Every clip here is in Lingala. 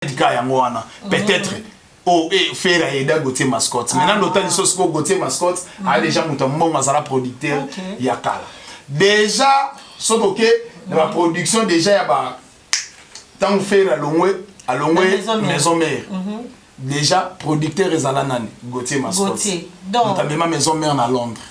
Ka yango wana peut-être oh eh, Ferre aida Gauthier Mascotte. Maintenant lota liso siko Gauthier Mascotte a déjà moto ya mbongo, azala producteur ya kala déjà. Soki oke na baproduction déjà ya ba ntango Ferre alongwe, alongwe Na Maison Mère. Maison Mère, déjà producteur ezala nani? Gauthier Mascotte. Gauthier. Donc- Moto amema Maison Mère na Londres.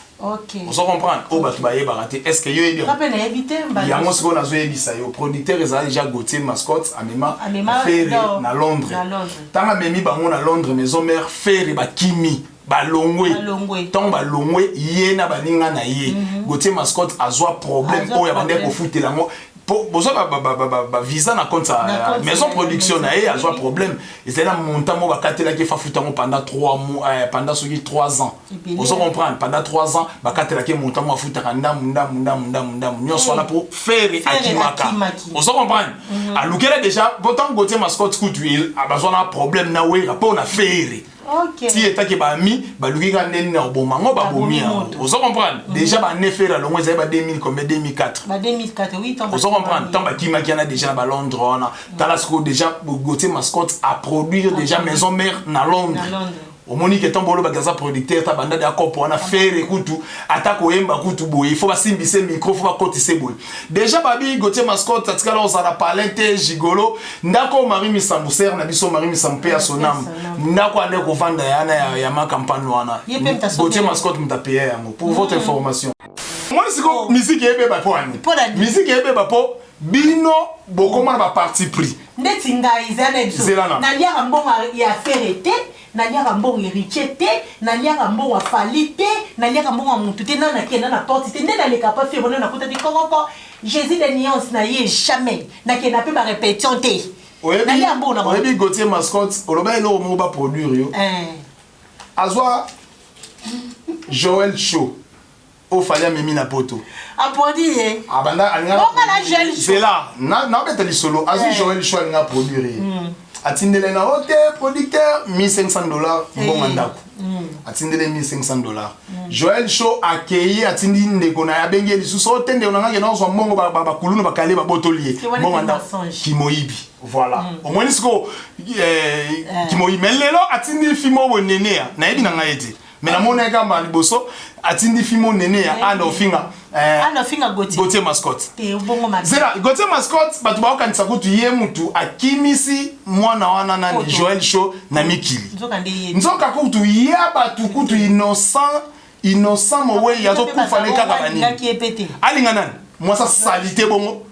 Ozo comprendre? Oyo bato bayebaka te, est ce que yo oyebi yango? Nga mpe nayebi te mbala. Yango sikoyo nazoyebisa yo, producteur ezala déjà Gauthier Mascotte, amema Amema Ferre na Londres. Na Londres. Ntango amemi bango na Londres, Maison Mère, Ferre bakimi, balongwe. Balongwe. Ntango balongwe, ye na baninga na ye, Gauthier Mascotte azwa problème. Azwa Oyo abandaki problème. kofutela yango po bozwa bavisa na compte Na ya compte maison ya production na ye. maison. Azwa problème, ezali na montant moko bakatelaki, efafuta yango pendant 3 mois, pendant soki 3 ans. Ebele. Ozo comprendre? Pendant 3 ans bakatelaki montant moko, afutaka ndamu ndamu ndamu ndamu ndamu nyonso wana po Ferre Ferre akimaka. akimaki. Ozo comprendre? Alukela déjà po ntango Gauthier Mascotte kutu bazwa na problème na Wera mpo na Ferre. Ti etaki bami baluki kaka ndeni na koboma yango, babomi Babomi yango. moto. Ozo comprendre? Déjà bane Ferre alongo ezali ba 2000 combien, 2004. Ba 2004, oui, ntango Ozo comprendre? bakimaki. Ntango bakimaki wana déjà na balondres wana, tala sikoyo déjà Gauthier Mascotte aproduire déjà Maison Mère na Londres. Na Londres. Omoni ke ntango bolobaki aza producteur, ta banda ya kopo wana, Ferre kutu ata koyemba kutu boye, faut basimbise micro, faut bakotise boye. Déjà babi Gauthier Mascotte atikala kozala palin te, gigolo. Ndako Marie Misambu, sere na biso Marie Misambu mpe ya sonam, ndako ande kovanda yana ya makampagne wana. Ye mpe moto asombi Gauthier yango. Mascotte moto apaye yango, pour votre information. Omoni sikoyo musique eyebeba mpo ani? Mpo na nini? Musique eyebeba mpo bino bokoma na baparti pris. Ndeti ngai eza na biso. Zela na. Naliaka mbongo ya Ferre te, naliaka mbongo Héritier te, naliaka mbongo ya Fally te, naliaka mbongo ya mutu te. Na nakenda na porte te nde naleka pa Ferre nde nakuta te kokoko Jésus de nuance na ye. Jamais nakenda mpe barépétition te. Nalia mbongo na bango. Oyebi Gauthier Mascotte oloba eloko moko, baproduire yo. Azwa Joel Show oyo Fally amemi na Poto. Aproduire ye. Abanda alinga Bongo na Joel Show. Zela, naobeta lisolo. Azwi Joel Show, alinga produire ye, atindele na o te producteur 1500 $, mbongo ya ndako. Atindele 1500 $, Joel Show akei, atindi ndeko na ye, abengi ye lisusu o te ndeko na nga kende ozwa mbongo, bakulunu bakale babotoli ye Te wana mbongo ya ete ndako. mensonge. Kimoyibi, voilà. Omoni sikoyo kimoyibi? Mais lelo atindi fimo oyo nene ya nayebi na ngai ete, mais namoni kaka liboso atindi fimo nene ya ana ofinga Ana ofinga Gauthier. Gauthier Mascotte. Te, bongo mabe. Zela, Gauthier Mascotte, bato baokanisa kutu ye mutu akimisi mwana wana nani? Poto. Joel Show na mikili. Nzoka nde ye. Nzoka kutu ya bato kutu innocent, innocent mowei azokufa ne kaka banini. Alingaki ye pe te. Alinga nani? Mwasa sali te bongo.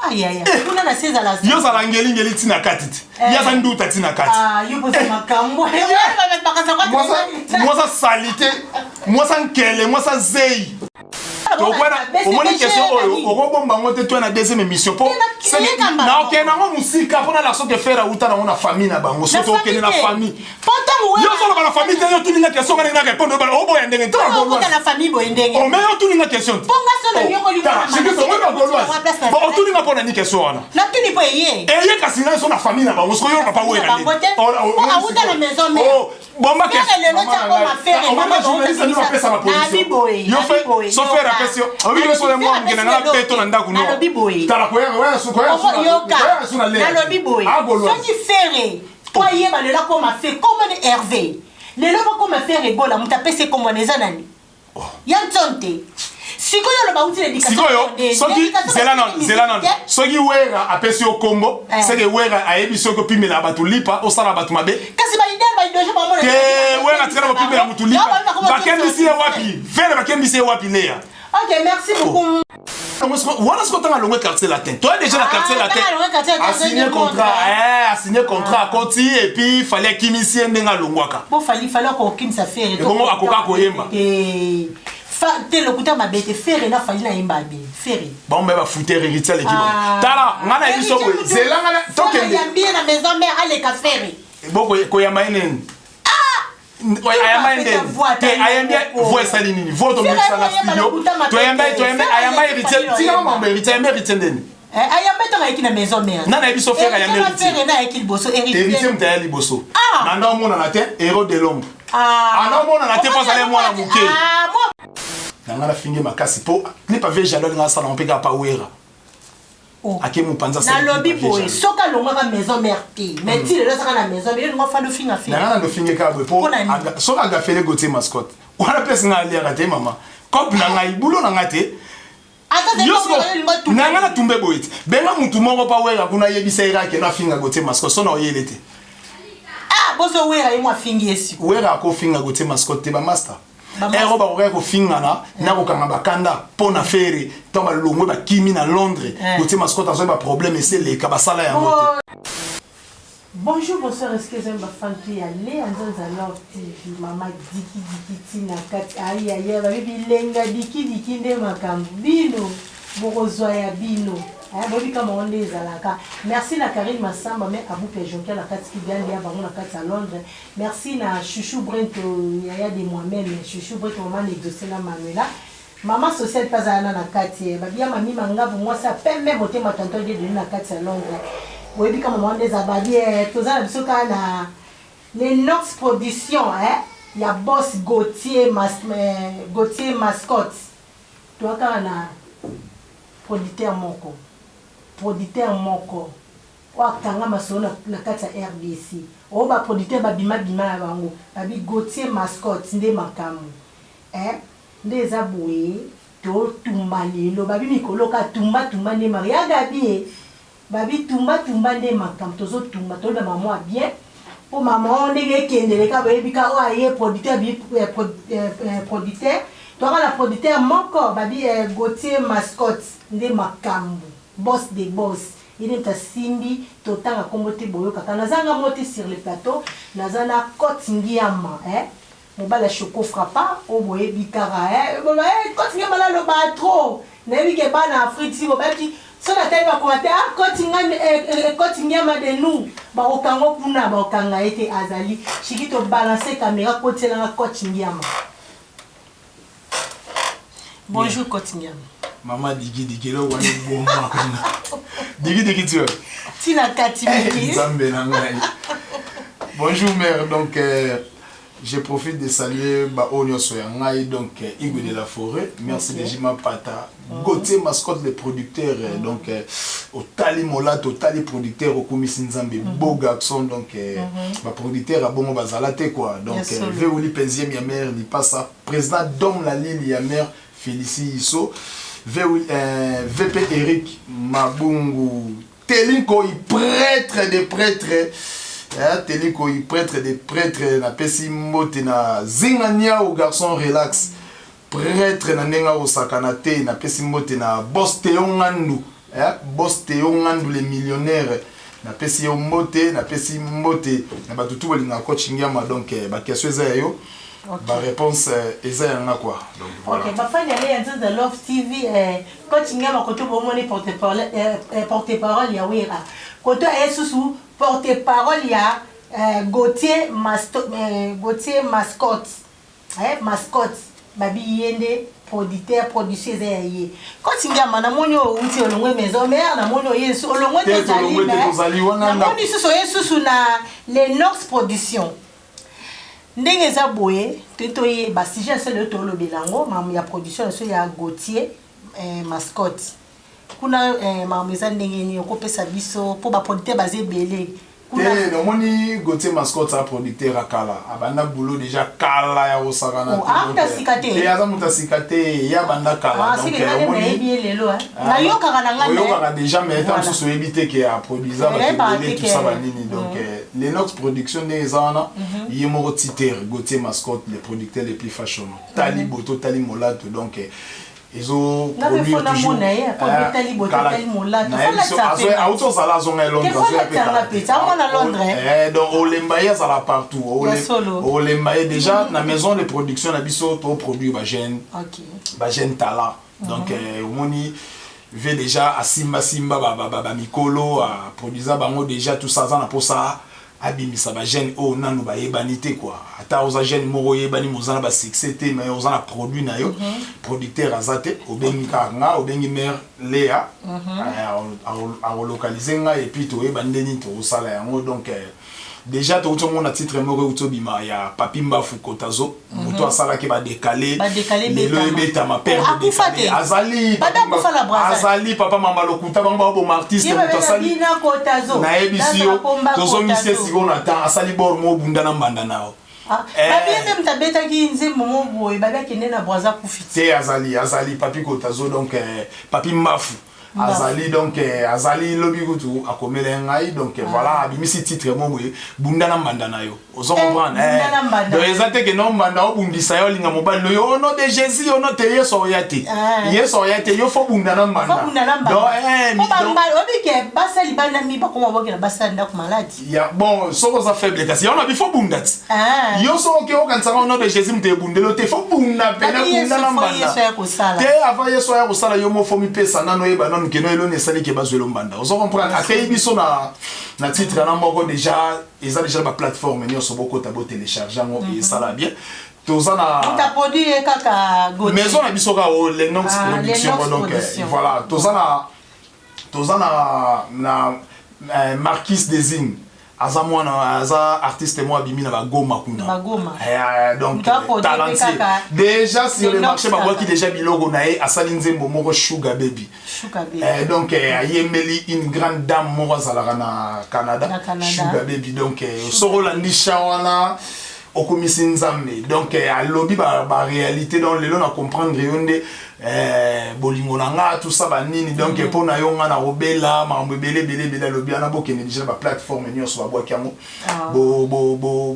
Ayaya, kuna na se ezala. Yo ozala ngelingeli ntina kati te, ye aza nduta ntina kati. Ah, yo poza makambo. Mwasa sali te, mwasa nkele, mwasa zei. Tokwana omoni question oyo okobomba yango te, toya na deuxième émission mpo naokende nango mosika mpo nalaka soki Ferre auta nango na famille na bango. Soki okende na famille, yo ozoloba na famille te. Yo tuninga question, nga ndenge na répondre, oboya ndenge. Na famille boye ndenge. Ome yo tuninga question te. Bon, otuninga mpo nani question wana? Natuni mpo eye. Eye kasi ngai so na famille na bango, soki yo papa wera. Bango te. Auta na Maison Mère. Bomba. Ferre lelo ti akoma Ferre, nabi boye. So Ferre apesi yo, oyebi so ya mwa mokende nga peto na ndako. No. Nalobi boye. Tala koya Yoka, nalobi boye: soki Ferre po ayeba lelo akoma Ferre, kombo ni Hervé, lelo bakoma Ferre Gola, moto apesi ekombo wana eza nani? Ya nson te. Sikoyo oloba uti na éducation. Sikoyo soki, zela nano, zela nano, soki Wera apesi yo kombo, seke Wera ayebi soki opimela bato lipa, osala bato mabe. Kasi baidele baidéologie bamona. Te, Wera tikala kopimela motu lipa. Bakembisi ye wapi Ferre? Bakembisi ye wapi, Leya? Ok, merci beaucoup. Wana sikoyo ntango alongwe Quartier Latin, toya déjà na Quartier Latin, asigné contrat, asigné contrat, akoti, et puis Fally akimisi ye ndenge alongwaka. Po Fally, Fally akokimisa Ferre? Ebongo akoka koyemba? Te, lokuta mabe te. Ferre na Fally nayemba bien Ferre. Bango baye bafuter, Héritier aleki bango. Tala, nga na yebi so boye, zela nga tokende. Yambi ye na Maison Mère, aleka Ferre. Bo koyamba ye nini? Ayamba ye ndeni te? Ayambi voix esali nini? Voix tomekisa na studio. Toyamba, toyamba, ayamba Héritier. Tika mambo Héritier. Ayamba Héritier ndeni? Ayamba ntango ayaki na Maison Mère. Nani ayebi so Ferre ayambi Héritier? Ferre na ayaki liboso. Héritier moto aya liboso nanda omonana te, héros de l'ombre anda omonana te mpo azali mwana moke. Na ngai nafingi makasi mpo clip ave jalo alinga asala mpe kaka pa Wera. Oh. Ake mopanzi. Nalobi boye, soki alongwaka Maison Mère te, mais ti lelo azaka na Maison Mère, olingo afandi ofinga Ferre? Nanga na ndofinge kaka boye po Mpo na nini? Soki agafele Gautier Mascotte wana, place ngai aliaka te, mama, cope na ngai, bulo na ngai te. Ata Yo siko na ngai natumbe boye te. Benga mutu moko pa Wera kuna, ayebisa ye kaka keno afinga Gautier Mascotte, so na oyele te. Ah, bozo Wera ye mo afingi ye siko. Wera akofinga Gautier Mascotte te, bamaster. Bamaster. Ero bakokaki kofingana na kokanga bakanda mpo na Ferre ntango balongwe, bakimi na Londres. Gautier Mascotte azwaki baproblème, esi eleka, basala yango te. Bonjour, bonsoir, excusez-moi, bafan ya Léa Nzanza Love TV, mama diki diki tina kati, aïe aïe, babi bilenga diki diki nde makambo, bino, bokozwa ya bino. Eh, boyebi kama ngo nde ezalaka. Merci na Karine Masamba, mais Abupe Jonkia na kati Kigali, ya bango na kati ya Londres. Merci na Chouchou Brento, yaya de moi-même, Chouchou Brento, maman Exaucé na Manuela. Mama sociale mpe azala na kati ye babia mami mangabu, mwasi ya pembe, motema tonton Dieu na kati ya Londres. Boyebi kama mama nde eza babi toza na biso kaka na Lenox Production, ya boss Gautier, Gautier Mascotte. Toza kaka na producteur moko, producteur moko oyo akanga masolo na kati ya RDC, oyo baproducteur babimabima na bango, babi Gautier Mascotte nde makambo. Nde eza boye, totumba lelo, babi mikolo ka tumba tumba nde maka ya Gabi e babi tumba tumba nde makambo. Tozotumba, toloba mama ya bien mpo mama oyo ndenge ekendele ka boyebi ka oyo aye producteur bi producteur. Toaka na producteur moko, babi Gautier Mascotte nde makambo, boss de boss, ye nde moto asimbi. Totanga nkombo te, boyokaka nazanga mo te sur le plateau. Naza na Cote Ngiama, mobali ya Choco Frappa oyo boyebi kaka. Cote Ngiama naloba trop, nayebi ke bana Afrique si bobaki so natali bacommentaire: "Ah, Cote Ngiama de nous." Bakokanga kuna, bakokanga ye te, azali shiki. Tobalance caméra, kotielanga Cote Ngiama. Bonjour Cote Ngiama. Mama diki diki, eloko wana ebomaka nga. Diki diki ti wapi? Ntina kati miki. Nzambe na ngai. Bonjour mère, donc je profite de saluer baoyo nyonso ya ngai, donc Igwe de la forêt, merci. Dejima Pata, Gautier Mascotte le producteur, donc otali molato, otali producteur, okumisi Nzambe, beau garçon, donc baproducteur abongo bazala te quoi. Donc Yes, solo. Veoli Penziem ya mère Lipasa, président Dom la Lili ya mère Félicie Iso, VP Eric Mabungu, Telinko, prêtre des prêtres, Telinko, prêtre des prêtres, napesi mbote na Zinga Niao, garçon relax, prêtre na ndenge akosakana te. Napesi mbote na boss Teo Ngandu, boss Teo Ngandu le millionnaire, napesi yo mbote. Napesi mbote na bato tu balingaka Coach Ngiama. Donc baquestion eza ya yo, baréponse eza yanga quoi, donc voilà. Ok, bafani ale ya Nzanza Love TV, Coach Ngiama koto bomoni porte parole ya Wera, koto aye susu porte parole ya Gautier Mascotte, Mascotte, babi ye nde producteur, production eza ya ye. Coach Ngiama, namoni oyo outi olongwe Maison Mère, namoni oye olongwe. Te, tolongwe te, tozali wana. Namoni susu oye susu na Lenox Production. Ndenge eza boye, toyi toyeba sujet ya solo oyo tolobela yango, makambo ya production na biso ya Gautier Mascotte kuna, makambo eza ndenge nini? Okopesa biso mpo baproducteur baza ebele kuna. Te, namoni Gautier Mascotte aza producteur ya kala, abanda boulot déjà kala ya kosakana. Oh, ah, moto asika te. Te, aza moto asika te, ye abanda kala. Ah, donc sike nga nde nayebi ye lelo, eh. Nayokaka na ngai. Oyokaka déjà, mais ta mosusu oyebi te ke aproduisa bato Nayebaka ebele. te Tout ça, banini. Donc Lenox Production ndenge eza wana, ye moko titer Gautier Mascotte, le producteur le plus fashion, tali boto, tali molato, donc ezo Nga mpe fo namona ye, po tali boto, tali molato. Fo latisa pe. Auti ozala, azonga ye Londres. Te, fo azoya pe latisa kala nga pe. te. Ti amona Londres, eh? Donc olemba ye, azala partout. Ya solo. Olemba ye déjà na maison de production na biso, toproduire bajeune, bajeune talent. Donc omoni ve déjà asimbasimba bamikolo, aproduisa bango déjà, tout ça. Aza na mposa abimisa bajeune oyo nanu bayebani te quoi. Ata oza jeune moko oyebani, moza na basuccès te, mais oza na produit na yo, producteur aza te, obengi kaka nga, obengi mare Lea, akolocalize ngai et puis toyeba nde nini tokosala yango. Donc Déjà touti omona titre moko euti obima ya Papi Mbafu Kotazo, moto asalaki badekale. Badekale. Lelo ebetama. Ebetama père. Oh, akufa te. Azali. Babe akufa na Brazza. Azali papa mama lokuta, bango baboma artiste. Ye Moto babe asali bina Kotazo. Nayebisi yo, tozongisi sikoyo na temps asali bor mo obunda na mbanda na yo. Babi ye nde moto abetaki nzembo mo boye, babi akende na Braza, kufi. Te, azali, azali Papi Kotazo. Donc Papi Mbafu azali, donc azali lobi kutu akomela ngai. Donc voilà, abimisi titre mo boye, bunda na mbanda na yo, ozo comprendre? Bunda na mbanda. Donc eza te ke no mbanda obundisa yo, olinga mobali no yo au nom de Jésus, au nom te Yesu oya te. Yesu oya te, yo fo bunda na mbanda. Fo bunda na mbanda. Donc po donc bambala oyebi ke basali banda mi bakoma bokela basala ndako maladi. Ya bon, soki oza faible, kasi yango na bifo bunda ti. Yo soki oke okanisaka au nom de Jésus moto ebundeli te, fo bunda pena. Babi Yesu, Bunda na fo mbanda. Yesu aya kosala. Te, avant Yesu aya kosala, yo mo fo mipesa nano, oyeba nanu keno eloni esali ke bazwela mbanda, ozo comprendre? Ateyi biso na titre na moko. Déjà eza déjà baplateforme nyonso, bokota, botélécharge yango, esala bien. Toza na Moto aproduit ye kaka Gauthier. Maison na biso kaka oyo, Lenox Ah, Production. Lenox Donc Production. voilà, toza na Marquis Desing, aza mwana, aza artiste moko abimi na Bagoma kuna. Bagoma. Donc Moto aproduit mpe talentier kaka déjà sur le Lenox marché. Babwaki kaka. Déjà biloko na ye, asali nzembo moko, Sugar Baby. Sugar Baby. Donc ayembeli une grande dame moko azalaka na Canada. Na Canada. Sugar Baby. Donc soki olandi chant wana, okomisi Nzambe. Donc alobi baréalité. Donc lelo na comprendre yo nde bolingo na nga, tout ça, banini. Donc mpo na yo nga na kobela makambo ebele ebele ebele alobi wana. Bokende déjà na baplateforme nyonso, babwaki yango.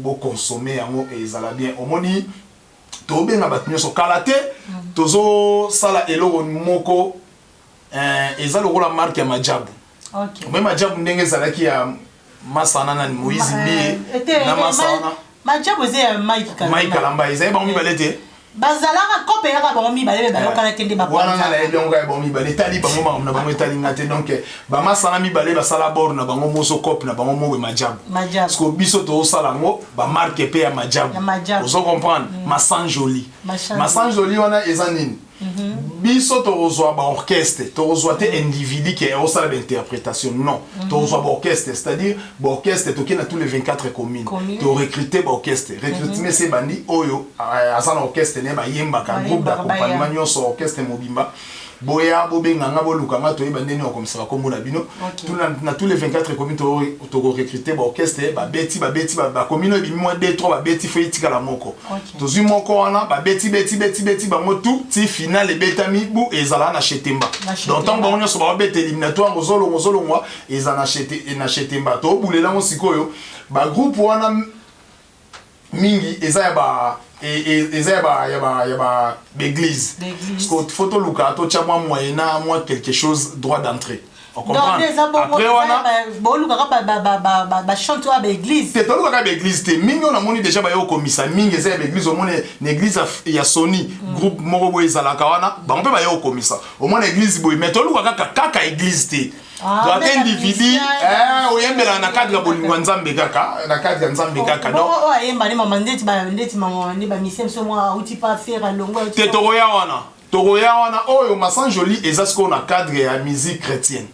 Boconsommer yango, ezala bien. Omoni, tobenga bato nyonso kala te, tozosala eloko moko, eza lokola marque ya majabu. Omoni majabu ndenge ezalaki ya masana nani, Moïse Mbiye na masa wana. Majabu eza ya Mike Kalamba. Mike Kalamba, ezali bango mibale te. Bazalaka kope yaka bango mibale, me bayokana te nde. Wana nga nayebi yango kaka bango mibale, etali bango, makambo na bango etali nga te. Donc bamasana mibale basala bord na bango moso, cope na bango mowe, majabu. Majabu. Parce que biso tozosala yango bamarque mpe ya majabu. Ya majabu. Ozo comprendre? Masanjoli. Masanjoli. Masanjoli wana eza nini? Biso tokozwa baorchestre, tokozwa te individu ke osala bainterprétation, non. Tokozwa baorchestre, c'est-à-dire baorchestre tokei na tous les 24 communes. Commune. Torecrute baorchestre, recrutement esi ebandi. Oyo aza na orchestre ne bayembaka, groupe Bayembaka, d'accompagnement baya. nyonso, orchestre mobimba, boya, bobenganga, bolukanga, toyeba ndenge okomisaka nkombo na bino. Na tous les 24 communes tokorecrute baorchestre. Babeti, babeti, bacommune oyo ebimi mwa 2 3, babeti, fo etikala moko. Tozwi moko wana, babeti, beti, beti, beti bango tu ti final ebetami. Bu ezala na Chetemba. Na Donc Chetemba. ntango bango nyonso baobeta éliminatoire, ozolongwa, ozolongwa, eza na Chetemba. Tobulelango sikoyo bagroupe wana mingi eza ya ba eza ya ba baéglise. Baéglise. Parce que faut toluka totya mwa moyena, mwa quelque chose, droit d'entrée. Donc nde eza bongo. Après wana Bolukaka bachante oyo ya baéglise. Te, tolukaka baéglise te. Mingi oyo namoni déjà baye okomisa mingi eza ya baéglise. Omoni na église ya Sony, groupe moko boye ezalaka wana, bango mpe baye okomisa. Omona église boye, mais toluka kaka église te. Ah, Donc ata mais individu musicien, oyembelaka na cadre ya bolingo ya Nzambe, kaka na cadre ya Nzambe kaka. Donc bongo oyo ayemba nde mama ndeti mama nde bamisie moso mwa auti pa faire alongo. Te, tokoya wana, tokoya wana. Oyo Masanjoli eza sikoyo na cadre ya musique chrétienne.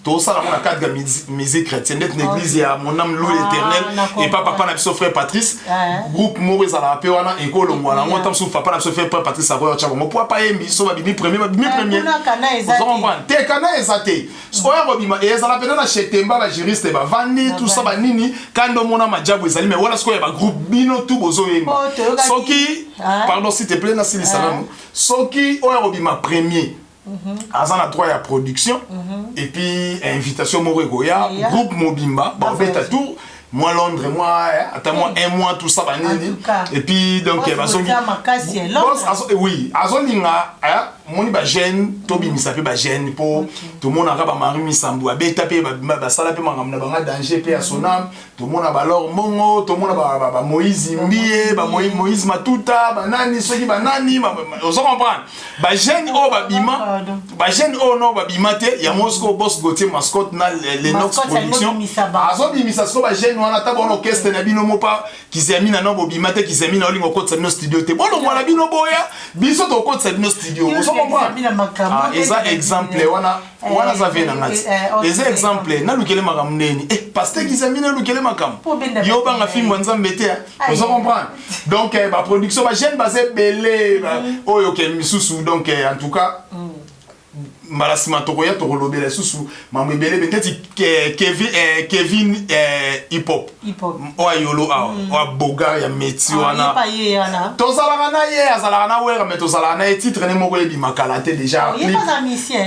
Tosala yango na cadre ya musique chrétienne, ndeti na église ya Mon âme loue Ah, l'Éternel na epa papa na biso frère Patrice. Groupe moko ezalaka mpe wana, ekolongwa nango. Ta mosusu papa na biso frère Patrice akoya otya bango po apa yembi so babimi premier, babimi premier. Kuna kana eza Ozo te. comprendre te? Kana eza te. Oyo akobima ezala mpena na Chetemba, bajuriste bavandi, tout ça, banini kanda. Omona majabu ezali, mais wana sikoyo ya bagroupe bino tu bozoyemba. Po, toyokaki- Soki pardon, s'il te plaît, nasilisa nanu. Soki oyo akobima premier aza na droit ya production et puis invitation moko ekoya. Eya. Groupe mobimba babeta Bavoyage. tour, moi Londres, moi ata moi un mois, tout ça, banini. En tout cas. Et puis donc Boss bazongi. Botia makasi, eh, Londres. Boss oui, azolinga moni bajeune, tobimisa mpe bajeune, mpo tomonaka bamari misambo abeta mpe basala mpe makambo na bango danger mpe ya sonam. Tomona balor mbongo, tomona bamoïse Mbiye, bamoïse Matuta, banani, soki banani, ozo comprendre? Bajeune oyo babima, Pardon. bajeune oyo no babima te. Yango sikoyo boss Gautier Mascotte na Lenox Mascotte Production azobimisa bango. Azobimisa sikoyo bajeune wana. Ata bona orchestre na bino mopa Kizami na no bobima te, Kizami na olinga okotisa bino studio te, bolongwa na bino, boya, biso tokotisa bino studio. Ozo Comprendre, ah, eza exemple wana. Wana aza ve na nga ti eza exemple. Nalukele makambo ndeni? Eh, pasteur Kizambi, nalukele makambo. Yo banga fimbo ya Nzambe te. Ozo comprendre? Donc baproduction, bajeune baza ebele oyo ke misusu. Donc en tout cas, mbala nsima tokoya, tokolobela lisusu mambo ebele ebe ndeti Kevin hip hop oyo ayolo awa, oyo abogar ya métier wana. Tozalaka na ye, azalaka na Wera, mais tozalaka na ye. Titre ne moko ebima kala te déjà.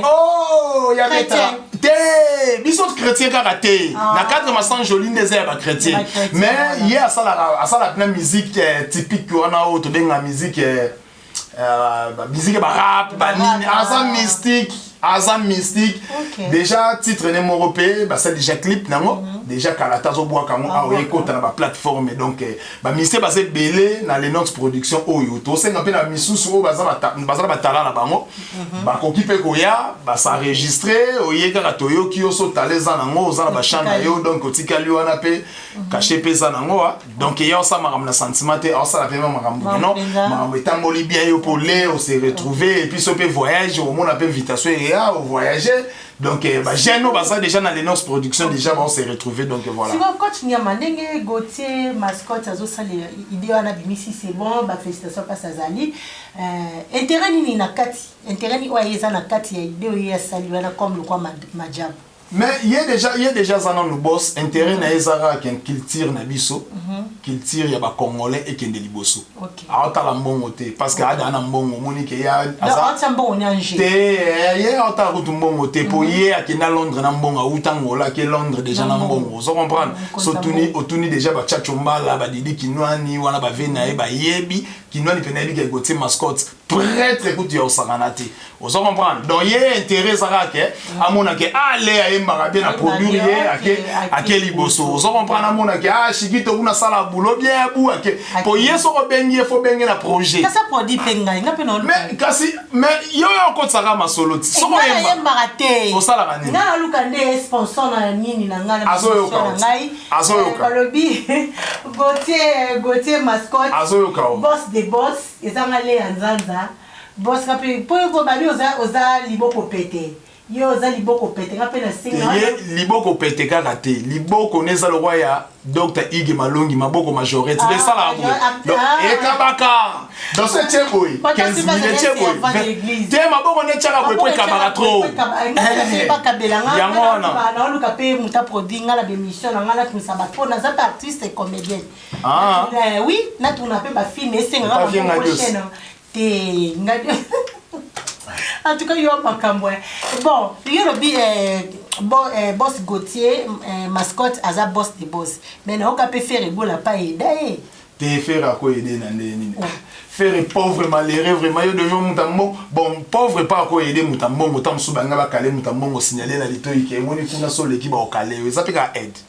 Oh, ya beta te, biso chrétien kaka te. Na cadre Masan Joli nde eza ya bachrétien, mais ye asalaka, asalaka na musique typique wana oyo tobenga musique, musique barap, banini. Aza mystique, aza mystique. Déjà titre ne moko mpe basali déjà clip nango déjà kala te, azobwaka yango awa, ekota na baplateforme. Donc baministère baza ebele na Lenox Production oyo tosenga mpe na misusu oyo baza na batala na bango, bakoki mpe koya bas'enregistrer. Oye kaka, toyoki yo, so tala eza nango, oza na bachamp na yo, donc otikali wana mpe cachet mpe eza nango. Donc eya osala makambo na sentiment te, aosala mpe makambo non, makambo etamboli bien, yo mpo le ose retrouver. Et puis so mpe voyage, omona mpe invitation eya, ovoyage. Donc bajeune oyo baza déjà na Lenox Production, déjà bao se retrouver. Donc voilà. Sikoyo, coach Nyama, ndenge Gautier Mascotte azosala idée wana, bimisi, c'est bon, bafélicitation mpasi azali. Intérêt nini na kati? Intérêt nini oyo eza na kati ya idée oyo ye asali wana comme lokwa majabu? Mais ye déjà aza nanu boss. Intérêt na ye eza kaka culture na biso, culture ya bacongolais ekende liboso. Aotala mbongo te, parce que adaa na mbongo, omoni ke ye te. Ye aotala kutu mbongo te, po ye akenda Londres na mbongo, auta Ngola, ake Londres déjà na mbongo. Ozo comprendre? So otuni déjà bachacho mbala, badidi Kinwani wana, bave na ye, bayebi Kinwani mpe nayebi ke Gautier Mascotte prêtre kutu ya osakana te. Ozo comprendre? Donc ye intérêt eza kaka ke amona ke ale ayembaka bien na produire ye, ake liboso. Ozo comprendre? Amona ke ah, Shikito kuna asala boulot bien, abu ake, po ye soko obengi ye, fo benge na projet. Mais kasi, mais yo yo okotisaka masolo ti soko oyembaka te. Osalaka nini? Nga naluka nde sponsor na nini na ngai. Azoyoka. Na ngai. Azoyoka. Balobi Gautier Mascotte. Azoyoka. Boss de boss, ezanga le ya nzanza boss. Nga mpe po babi oza liboko pete, yo oza liboko pete, nga mpe nasenga. Ye liboko pete kaka te, liboko ne eza lokwa ya Dr Ige Malongi, maboko majorette nde esalaka boye, ekabaka. Donc so etie boye 15 mille, etie boye te, maboko nde etiaka boye po ekabaka trop. Yango wana naoluka mpe moto aproduit nga na bémission na nga, natumisa bato, mpo naza mpe artiste comédienne. Oui, natuna mpe bafilm, esengaka chaîne te nga. En tout cas, yo makambo. Bon, yo lobi boss Gautier Mascotte aza boss de boss, mais nayoka mpe Ferre Gola pa eda ye. Te, Ferre akoyede na ndenge nini? Ferre pauvre malheureux vraiment. Yo deja moto mbongo, bon, pauvre pa akoyede moto mbongo. Ta mosusu banga bakale moto mbongo, signale na litoi ke emoni kuna, so oleki baokale yo, eza mpe kaka aide.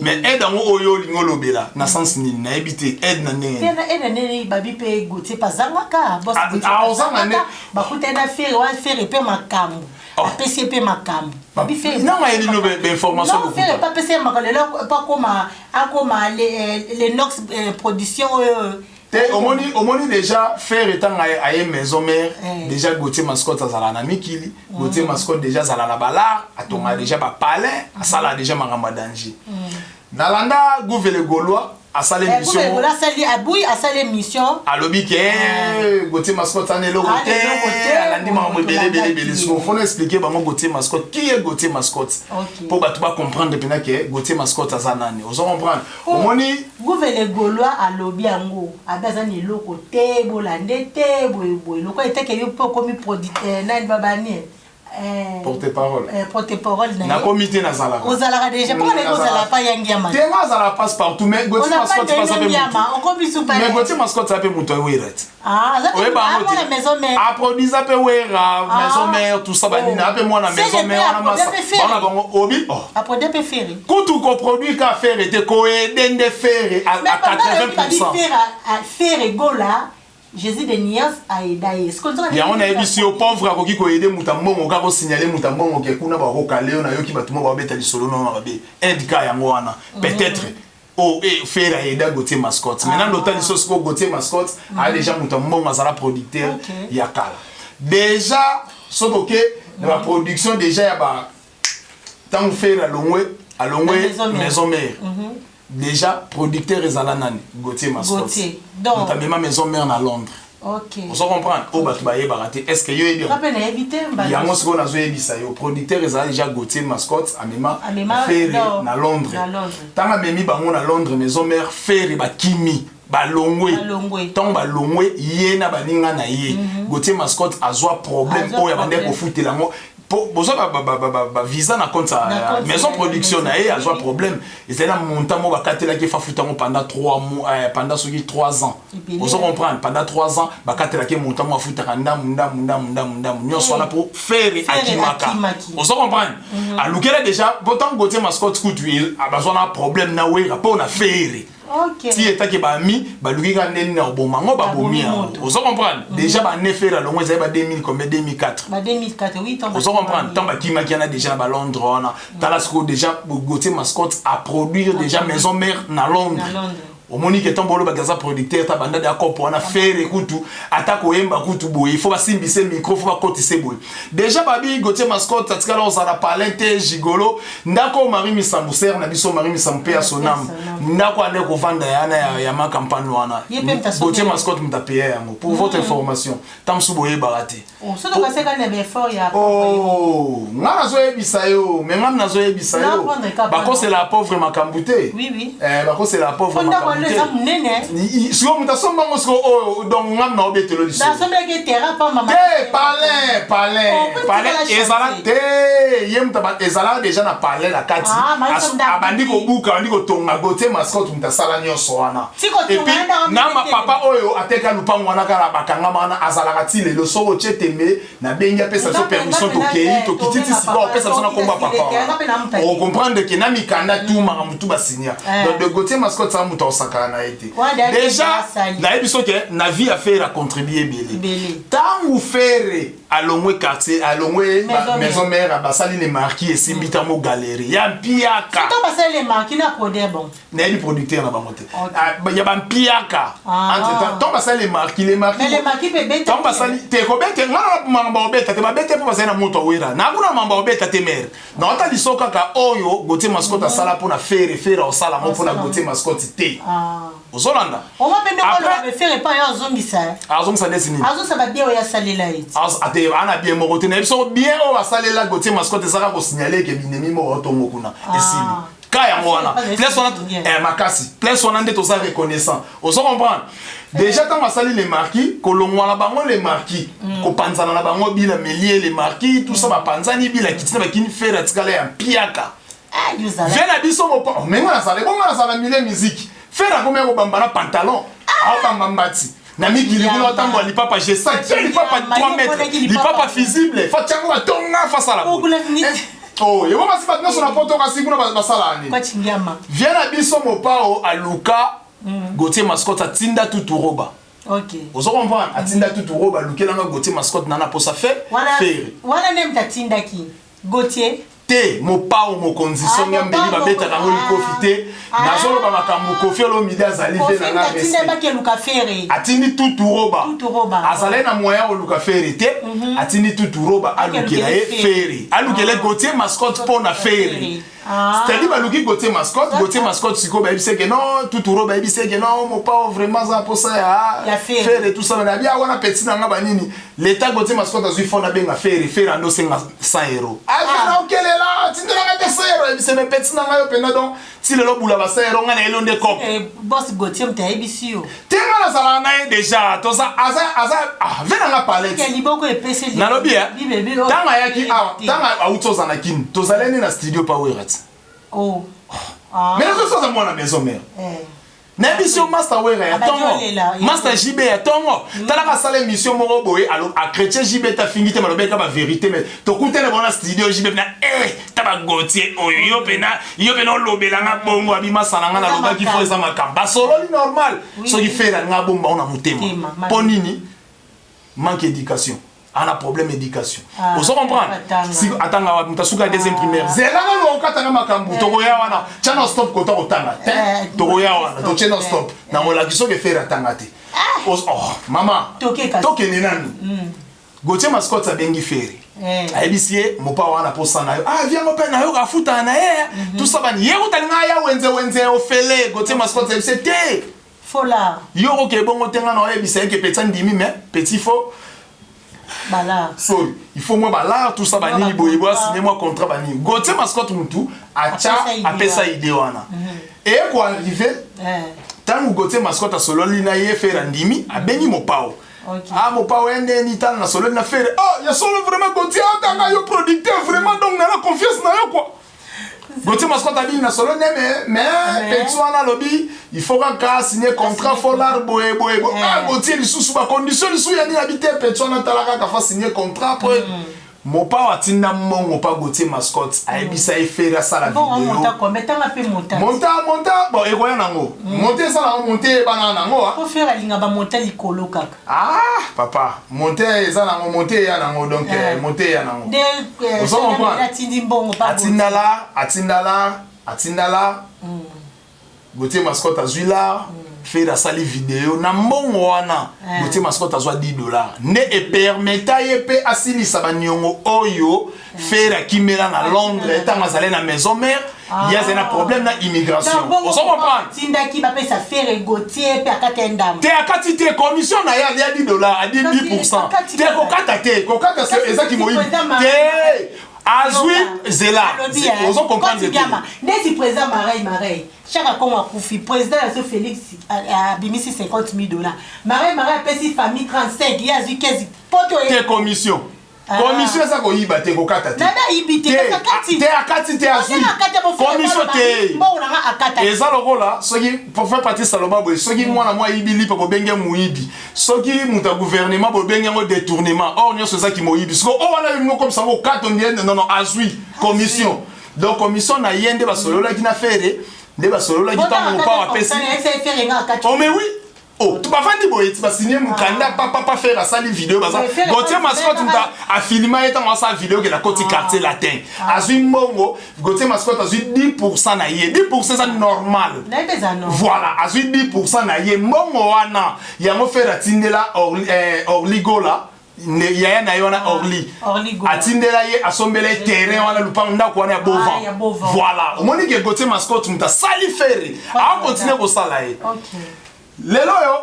Mais aide yango oyo olingi olobela na sens nini? Nayebi te, aide na ndenge? Aide na ndenge babi mpe Gautier pazangaka. Bakutani na Ferre wana, Ferre mpe makambo apesi ye mpe makambo. Nanga yebi no bainformation. Ferre mpe apesi ye makambo, lelo mpo akoma Lenox Production oyo. Te, omoni déjà Ferre ntango aye maison mère, déjà Gautier Mascotte azala na mikili. Gautier Mascotte déjà azala na balar, atonga déjà bapalais, asala déjà makambo ya danger. Nalanda Gouvele Gaulois asala émission. Abui asala émission. Alobi ke Gautier Mascotte ana eloko te, alandi makambo ebele ebele ebele. Siko fona expliquer bango Gautier Mascotte, qui est Gautier Mascotte, mpo bato bacomprendre mpena ke Gautier Mascotte aza nani. Ozo comprendre? Omoni? Gouverne Gaulois alobi yango, abe aza na eloko te, bolande te boyeboye, lokola eteke yo mpe okomi producteur nani babani. Porte parole. Porte parole na ye. Nakomi te, nazalaka. Ozalaka déjà, mpo na ozala pa yangi ya te, nga azala passe partout. Mais Gautier Mascotte aza mpe mutu, mais Gautier Mascotte aza mpe moto awera te. Oyeba yango te, aproduisa mpe Wera, maison mère, tout ça, banini, ape mwana maison mère wana, masa bana bango obi. Aproduit mpe Ferre. Kutu koproduire ka Ferre te, koaider nde Ferre à 80. Ferre Gola, Jésus de Nias aida ye. Yango nayebisi yo, pauvre akoki koaider moto ya mbongo kaka osignale moto ya mbongo ke kuna bakokale yo. Nayoki bato mo babeta lisolo nono babe aide ka yango wana, peut-être oh, eh, Ferre aida Gautier Mascotte. Maintenant lota liso sikoyo, Gautier Mascotte aya déjà moto ya mbongo, azala producteur ya kala. Déjà soki oke na baproduction déjà ya ba ntango Ferre alongwe, alongwe Maison Mère, déjà producteur ezala nani? Gautier Mascot. Moto amema Maison Mère na Londres. Ozo comprendre? Oyo bato bayebaka te. Est ce que yo oyebi yango? Sikoyo nazoyebisa yo, producteur ezala déjà Gautier Mascot, amema Ferre na Londres. Ntango amemi bango na Londres, Maison Mère, Ferre bakimi, balongwe. Ntango balongwe, ye na baninga na ye, Gautier Mascot azwa problème oyo abandaki kofutela yango. Bozwa bavisa na compte ya maison production na ye, azwa problème. Ezali na montant moko bakatelaki, efafuta yango pendant 3 mois, pendant soki 3 ans. Ozo comprendre? Pendant 3 ans bakatelaki montant moko, afutaka ndamu ndamu ndamu ndamu ndamu nyonso wana mpo Ferre akimaka. Ozo comprendre? Alukela déjà po ntango Gautier Mascot kutu bazwa na problème na Wera mpo na Ferre, ti etaki bami baluki kaka ndeni na koboma yango, babomi yango. Ozo comprendre? Déjà bane Ferre alongo ezali ba 2000 combien, 2004. Ozo comprendre? Ntango bakimaki wana déjà na balondres wana, tala sikoyo déjà Gautier Mascot aproduire déjà Maison Mère na Londres. Omoni ke ntango bolobaki aza producteur, ta bandade ya kopo wana, Ferre kutu ata koyemba kutu boye, faut basimbise micro, faut bakotise boye. Déjà babi Gautier Mascot atikala kozala palin te, gigolo. Ndako Marie Misambu, sere na biso Marie Misambu mpe ya sonam, ndako ande kovanda yana ya makampagne wana, Gautier Mascot moto apaye yango, pour votre information. Ntango mosusu boyebaka te. Oh, nga nazoyebisa yo, me ngam nazoyebisa yo, bakosela pauvre makambo te. Bakosela pauvre makambo te. Sikoyo moto asombango sikoyo oyo, donc ngam na obetelo liso te. Palin, palin, palin ezala te. Ye moto ezala déjà na palin na kati, abandi kobuka, abandi kotonga. Gautier Mascot moto asala nyonso wana. Et puis na papa oyo ateka lupango wana, kaka bakangama wana, azalaka ti lelo. Soki otie tembe, nabengi, apesa biso permission, tokei, tokiti ti sika opesa biso na kombo ya papa wana, ocomprendre ke na mikanda tu, makambo tu basinia. Donc de Gautier Mascot saka moto akosakana na ye te. Déjà nayebi so ke na vie ya Ferre acontribue ebele. Ntango Ferre alongwe quartier, alongwe Maison Mère, basali Le Marquis, esimbi ntango galerie ya mpiaka. Nayebi producteur na bango te ya bampiaka. Entre temps, ntango basali Le Marquis, Le Marquis, ntango basali te, kobete nga na makambo obeta te, babete mpo basali na moto awera nakuna makambo obeta te. Mere naota liso kaka oyo Gautier Mascot asala mpona Ferre, Ferre osala yango mpona Gautier Mascot te. Ozolanda? Azongisa ndesi nini? Ate ana bien moko te. Nayebi soko bien oyo basalela Gautier Mascot ezaka kosignale ke binemi moko otongo kuna esili ka yango wana. Place wana makasi, place wana nde toza reconnaissant. Ozo comprendre? Déjà ntango asali Le Marquis, kolongwa na bango Le Marquis, kopanzana na bango, bila melie Le Marquis, tout ça, bapanzani, bila kiti na bakini, Ferre atikala ya mpiaka. Vie na biso mopa menga nazala ebongo, nazala mile musique. Ferre akomi kobamba na pantalon, aobamba mbati na mikili kuna, otambola lipapa G5 te, lipapa 3 mètres, lipapa fusible, fa tiango batonga, fasala. Oh, yango basi bato nyonso na poto, kasi kuna basala nini? Vie na biso mopao aluka Gautier Mascot, atinda tuturoba. Ozo comprendre? Atinda tuturoba, alukelanga Gautier Mascot nana posa fe Ferre. Wana nde moto atindaki Gautier? Te, mopao mokonzi songi ya mbeli, babetaka yango likofi te. Nazoloba makambo Kofi Olomide azali ve na nga respect. Atindi tuturoba, azalaki na moyen koluka Ferre te, atindi tuturoba alukela ye Ferre, alukela Gautier Mascot mpo na Ferre. C'est-à-dire baluki Gautier Mascot. Gautier Mascot sikoyo bayebisi eke non, tuturo bayebisi eke non, mopao vraiment aza mposa ya Ferre, tout ça. Nabi wana petit na nga banini l'état. Gautier Mascot azwi phone, abenga Ferre. Ferre ando osenga 100 euro, afena okelela, tindelanga te 100 euro. Ayebisi me petit na ngai yo mpenza, donc ti lelo bula ba 100 euro, ngai na yelo nde cop. Boss Gautier moto ayebisi yo? Te, nga nazalaka na ye déjà, toza aza aza ve nanga palette. Liboko epesi. Nalobi ntango ayaki awa, ntango awuti oza na Kini, tozalani na studio pa Wera ti. Mais nazoso aza mwana Maison Mère. Nayebi so master Wera ya ntongo, master JB ya ntongo. Talaka asala émission moko boye, achrétien JB ta fingi te, malobeka bavérité. Mais tokutana bango na studio, JB pena ta baGautier oyo, yo pena, yo pena olobelanga bongo, abimasala nga nalobaki fo eza makambo basololi normal. Soki Ferre alinga abomba ngo na motema mpo nini? Manque éducation, ana problème éducation. Ozo comprendre? Atanga wapi? Moto asuka deuxième primaire. Zela nano, okatanga makambo, tokoya wana. Tia na stop kota kotanga te, tokoya wana, totie na stop. Namolaki soki Ferre atanga te. Oh mama, tokende nanu. Gautier Mascotte abengi Ferre, ayebisi ye: "Mopa wana, posa na yo." Ah, viango mpe nayoka afutana na ye, tout ça. Bani ye kuta alinga aya wenze wenze ofele. Gautier Mascotte ayebisi ye te: Fola. "Yo okoke bongo te, nga na oyebisa ye ke petit andimi, mais petit faut bala. Sorry, il faut mwa balare, tout ça, banini boye boye, asigne mwa contrat, banini. Gautier Mascotte mutu atya. Apesa idée. Apesa idée wana eye koarrive. Ntango Gautier Mascotte asololi na ye, Ferre andimi, abengi Mopao. Ah, Mopao, ye ndeni, tala, nasololi na Ferre. Oh, ya solo, vraiment Gautier atanga yo producteur, vraiment, donc nana confiance na yo quoi. Gautier Mascotte abini na solo ne, mais petit wana alobi il faut kaka signer contrat, folar boye boye boye. Ah, Gautier lisusu bacondition lisusu ya nini? Abi te, petit wana tala kaka fa signer contrat po Mopao atinda mbongo pa Gautier Mascotte, ayebisa ye Ferre asala Bon, video. Monta combien? Tanga mpe monta. Monta bon, ekoya nango, monte eza nango, monte ebanaka nango, ah. Po Ferre alinga bamonta likolo kaka. Ah papa, monte eza nango, monte eya nango, donc monte eya nango. Nde Ozo comprendre? Atindi mbongo pa Atindala, atindala, atindala. Gautier Mascotte azwi lar, Ferre asali video na mbongo wana. Gautier Mascotte azwa 10 $ nde epermeta ye mpe asilisa baniongo oyo Ferre akimela na Londres ntango azali na maison mère. Ye azali na problème na immigration, ozo comprendre? Tindaki bapesa Ferre, Gautier mpe akati ya ndambo. Te, akati te. Commission na ye alia 10 $, adi Kasi 10. akati Te. kaka. Kokata te, kokata ezaki moyibi Président te. Azwi zela, ozo comprendre te? Ndeti président Marai Marai, Chaka Kongo akufi, président ya so Félix abimisi 50 000 $, Marai Marai apesi famille 35, ye azwi 15 poto. Te, commission. Ah. Commission eza koyiba te, kokata te. Nada ayibi te. Te, Kasi akati. Te, akati te, azwi commission te. Mbongo nanga akata. Eza lokola soki prophète Patrice aloba boye: soki mwana mwa ayibi lipa, bobenge moyibi; soki moto ya gouvernement, bobenge yango détournement. Or nyonso ezaki moyibi. Siko o wana yolingo komisa ngo okato ndie. Non, non, azwi commission. Donc commission na ye nde basololaki na Ferre, nde basololaki ntango Mopao apesi. Oh mais oui, oh, bafandi boye ti basigne mokanda, papa Ferre asali video, baza Mais Ferre Gautier quand Mascotte tu muta afilma ye ntango asala video ke na koti Quartier Latin. Azwi mbongo, Gautier Mascotte azwi 10 na ye. 10 eza normal. Nayebi eza no. Voilà, azwi 10 na ye. Mbongo wana yango Ferre atindela Orly Gola, yaya na ye wana Orly. Orly Gola. Atindela ye, asombela ye terrain wana, lupango, ndako wana ya Ah, ya Bovan. Bovan. Voilà, omoni ke Gautier Mascotte moto asali Ferre, akontinue kosala ye. Lelo oyo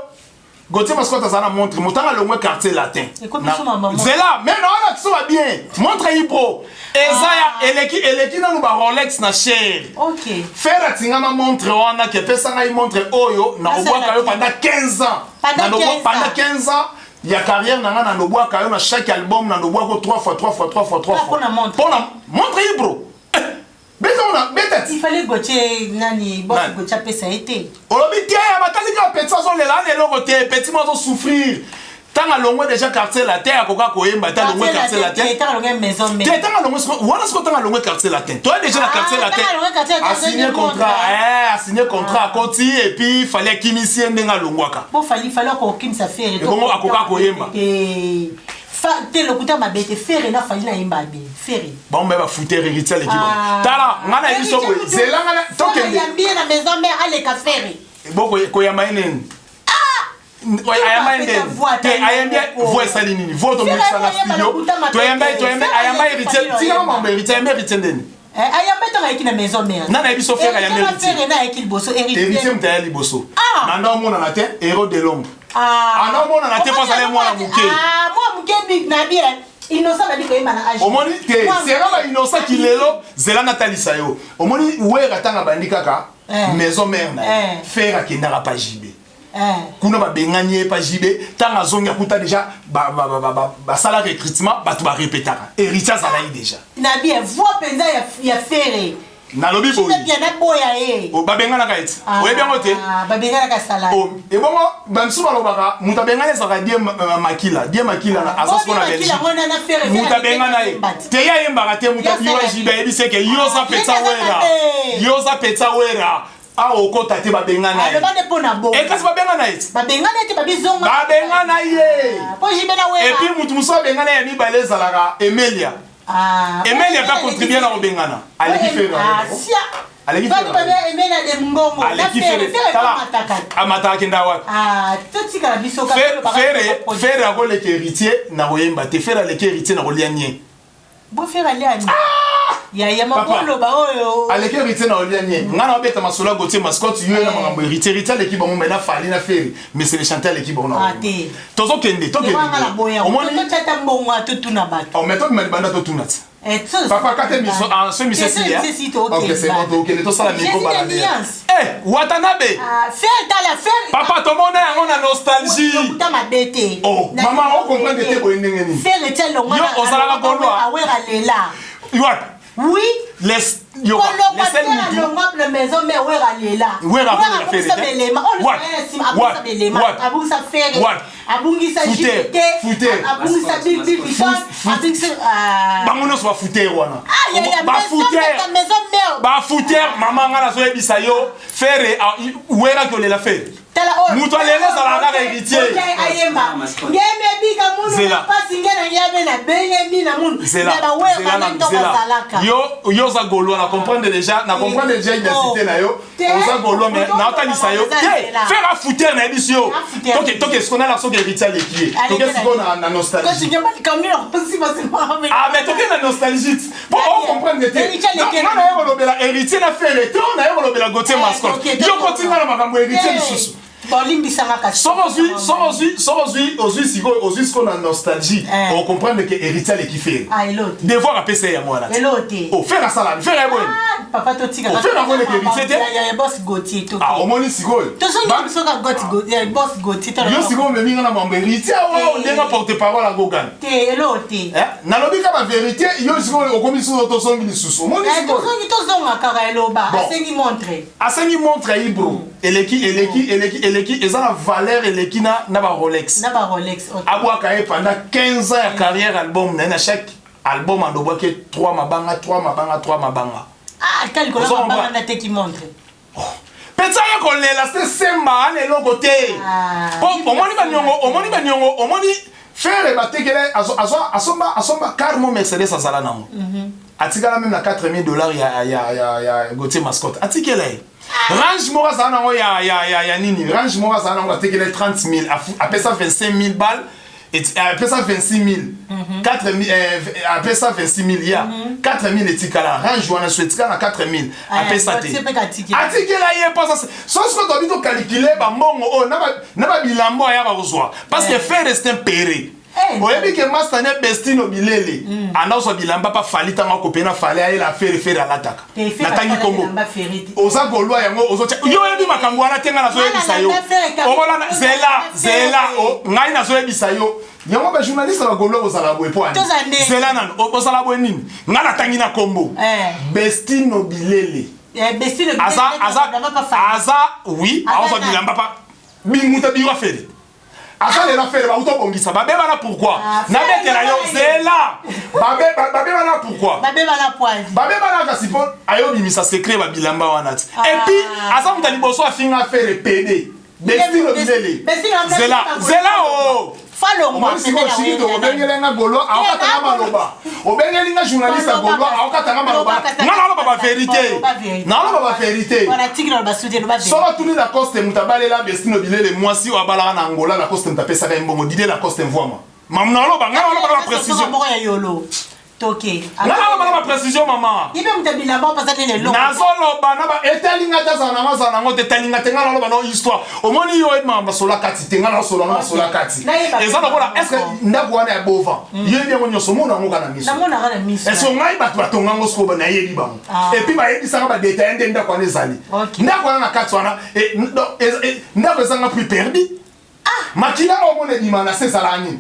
Gautier Mascotte aza na montre, motanga alongwe Quartier Latin. Ekomi so mama montre. Zela, mais na wana biso ba bien montre yipro eza ya eleki, eleki nanu ba Rolex na cher. Ferre atingama montre wana ke epesa ngai montre oyo na kobwaka yo pendant 15 ans. Pendant 15 ans. Pendant 15 ans ya carrière na nga, na lobwaka yo na chaque album, na lobwako 3 fois, 3 fois, 3 fois, 3 Ah, fois. mpona montre. Mpona montre yipro. Beta ona beta ti. Il fallait Gautier nani boss? Nani? Gautier apesa ye te. Olobi te, batali kaka petit azolela ana eloko te, petit mo azosouffrir. Ntango alongwe déjà Quartier Latin, akoka koyemba te, alongwe Quartier Latin. Ntango alongwe maison Te. mère. Ntango alongwe wana siko, ntango alongwe Quartier Latin, toya déjà na Ah, Quartier Latin. ntango alongwe Quartier Latin, Asigne azongi contrat. montre. Asigne contrat, akoti, et puis Fally akimisi ye ndenge alongwaka. Bo Fally, Fally akokimisa Ferre. Ebongo akoka koyemba? Te, te, lokuta mabe te. Ferre na Fally nayemba bien Ferre. Bango baye bafutere, Héritier aleki bango. Tala, nga na yebi so boye, zela nga tokende. Yambi ye na maison mère, aleka Ferre. Bo koyamba ye nini? Ayamba ye ndeni te? Ayambi voix esali nini? Voix tomekisa na studio, toyamba ye, toyamba, ayamba Héritier. Tikaka mambo Héritier, ayamba Héritier ndeni? Ayamba ntango ayeki na maison mère. Nani ayebi so Ferre ayamba Héritier? Ferre na ayeki liboso. Héritier moto aya liboso. Ah. Nanda omonana te, héros de l'ombre. Anda omonana te mpo azali mwana moke. Mwana moke na bien, Innocent nabi koyemba na age. Omoni te, sera ba Innocent kilelo. Zela natalisa yo. Omoni Wera, ntango abandi kaka maison mère na ye, Ferre akendaka pa JB. Kuna babengani ye pa JB. Ntango azongi, akuta déjà basala recrutement, bato barepetaka, Héritier azalaki déjà. Na bien, voix mpenza ya Ferre. Nalobi boye. Bien, naboya ye. Babenganaka ete oyebi yango te. Babenganaka salari. Ebongo bamisusu balobaka moto abengani ezalaka Die Makila. Die Makila aza siko na Belgique. Moto abengana ye te, ye ayembaka te. Moto abiwa JB, ayebisi eke yo oza petsa Wera, yo oza petsa Wera, awa okota te. Babengana ye. Ekasi babengana ye. Babengana ete babizonga. Babengana ye. Po JB na Wera. Et puis motu mosusu abengana ya mibale ezalaka Emelia. Emelia mpe acontribue na kobengana, aleki Ferre. Aleki Bato Ferre. babe emena de ngongo. Na Aleki Ferre, Ferre. Ferre Tala, amataka. amataka akenda wapi? Ah, totikala biso kaka, tolobaka Ferre biso produit. Ferre akoleka Héritier na koyemba te. Ferre aleki Héritier na kolia nie. Bo Ferre alia ni. Ya ya Papa. maboloba oyo. Aleki Héritier na kolia nie. Nga na obeta masolo ya Gauthier Mascotte, yo na makambo Héritier. Héritier aleki bango, mais na Fally, na Ferre, mais c'est le chanteur aleki bango na Ah, koyemba. te. Tozokende, tokende. Ewanga na boya. Omoni. Totia ta mbongo atotuna bato. Oh, mais tobima libanda, totuna ti. Eh, Papa, kate miso, ah, so miso esili, ah? Ok, c'est bon, tokende tosala micro baladeur. Eh, Watanabe. Ferre, tala Ferre. Papa, tomona yango na nostalgie. Lokuta mabe te. Oh, mama, ocomprendre te boye ndenge nini? Ferre tia longwa. Yo, ozalaka Gaulois? Awera lela. Wapi? Oui. Les yoka, Kolongwa les seuls Ferre mutu. alongwa na maison mais Wera lela. Wera abungisa abungisa Ferre te? belema. Oh, Wapi? abungisa Wapi? belema. Wapi? Abungisa Ferre. Wapi? Abungisa Fouter. JT. Fouter. Abungisa Bill Bill Vuitton. Abungisa ah. Bango nyonso bafuter wana. Ah, ya ya Bafuter. maison mère. Bafuter, mama, nga nazoyebisa yo, Ferre Weraki olela Ferre. Tala oyo. Moto alela ezalaka kaka Héritier. Ayemba. Ngeme bika munu Zela. na pasi nge na ngiabe na benge mi na munu. Zela, Na ba Wera zela na na ndo zela. bazalaka. Yo oza Gaulois, na comprendre déjà, na comprendre déjà identité Oh. na yo. Te. Oza Gaulois, mais Ozo naotalisa yo loba te. eza nzela. Ferre afuter, nayebisi yo. Afuter. Toke sikoyo nala soki Héritier aleki ye. Toke sikoyo na nostalgie. Kosi ngema likambo na kosi basi mama. Ah, mais toke na nostalgie ti po ocomprendre te. Héritier aleki Nga naye kolobela Héritier na Ferre to naye kolobela Gauthier Eh, Mascotte? ok, Yo kotinga na makambo ya Héritier lisusu. Bolimbisanga kasi. Soki ozwi sikoyo, ozwi sikoyo na nostalgie, Eh. ocomprendre ke Héritier aleki Ferre. Ah, elo te. Devoir apesa ye yango wana ti. Elo te. Oh, Ferre asalani, Ferre ayeboyeni. Ah, papa, totika. Oh, Ferre akoleka Héritier te? Ya ya boss Gauthier to. Ah, omoni sikoyo. Tozongi biso ka Gauthier, boss Gauthier to. Yo sikoyo omemi nga na mambo Héritier awa. Eh. Ndenge porte parole akogana. Te, elo te. Eh, nalobi ka bavérité. Yo sikoyo okomi susu, tozongi lisusu, omoni. Eh, Sikoyo tozongi, tozonga kaka eloba. Bon. Asengi montre. Asengi montre ya Ibro, eleki eleki eleki eleki, eza na valeur eleki na barolex. Na ba Rolex, ok. Abwaka ye pendant 15 ans ya carrière, album na ye, na chaque album andobwaki 3 mabanga, 3 mabanga, 3 mabanga. Ah, ata likolo Ozo mabanga comprendre? nateki montre. Peti aye kolela se semba ana eloko te. Ah. Po omoni baniongo, omoni baniongo, omoni Ferre batekele asomba car mo Mercedes azala nango, atikala même na 4000 $ ya Gauthier Mascotte. Atikela ye Range moko azala nango ya nini, Range moko azala nango, atekela ye 30 000, apesa 25 000 balles, apesa 26 000, 4 000, apesa 26 000 ya 4 000 etikala. Range wana so etikala na 4 000. Ah, Apesa te. Gauthier mpe katikela. Atikela ye mposa so sikoyo tobi tocalculer bambongo oyo na babilambo ayaka kozwa, parce que Ferre, c'est un pere. Eh. Oyebi ke master ne Bestino Bilele anda kozwa bilamba mpa Fally. Ntango akopena na Fally, ayela Ferre, Ferre alataka. Te, Ferre Natangi asala kombo. bilamba Ferre te. Oza Gaulois, yango ozotia. Yo oyebi makambo wana te. Ngai nazoyebisa yo. Nalanda Ferre Okolanda, zela, Ferre. zela. Ngai nazoyebisa yo yango, bajournaliste bagaulois kozala boye po ani? Toza ndenge. Zela nano, ozala boye nini? Ngai natangi na kombo. Eh. Bestino Bilele. Eh, Bestino Bilele Aza aza bilamba pa Fally. Aza, oui. Aza Aozwa nani? bilamba pa bimuta biwa Ferre aza lela. Ferre bauta obongisa babebana pourquoi? Ah, Nabetela yo. Ferre. Zela, babebana pourquoi? Babeba na poise. Babebana kasi mpo ayobimisa secret babilamba wana ti. Ah. Et puis aza moto ya liboso afinga Ferre pd, Bestino Bilele. Zela, zela o. Falongwa. Omoni sikoyo, shiki, obengeli nga Gaulois, aokatanga maloba. Obengeli nga journaliste ya Gaulois, aokatanga maloba. Nga naloba bavérité, naloba bavérité. Soki atuni Lacoste, moto abalela Bestino Bilele, mwasi oyo abalaka na Angola, Lacoste moto apesaka ye mbongo. Didie Lacoste mvwama mamu, naloba, nga naloba na baprécision. Moko ya yolo toke. Nga naloba na baprécision, mama. Ye mpe moto ya bilamba opasa te lelo. Nazoloba na ba etalinga te, azala nango, azala nango te, etalinga te. Nga naloba na histoire. Omoni yo oyebimaka masola kati te. Nga nasola na masola kati. Nayeba. Eza lokola, est ce que ndako wana ya bovan, yebi yango nyonso? Omona yango kaka na miso. Namonaka na miso. Est ce que ngai bato batonga yango sikoyo nayebi bango? Ah. Et puis bayebisanga badétails nde ndako wana ezali. Ndako wana na kati wana, donc, ndako ezanga prix perdu. Makila oyo omona ebima na se ezalaka nini?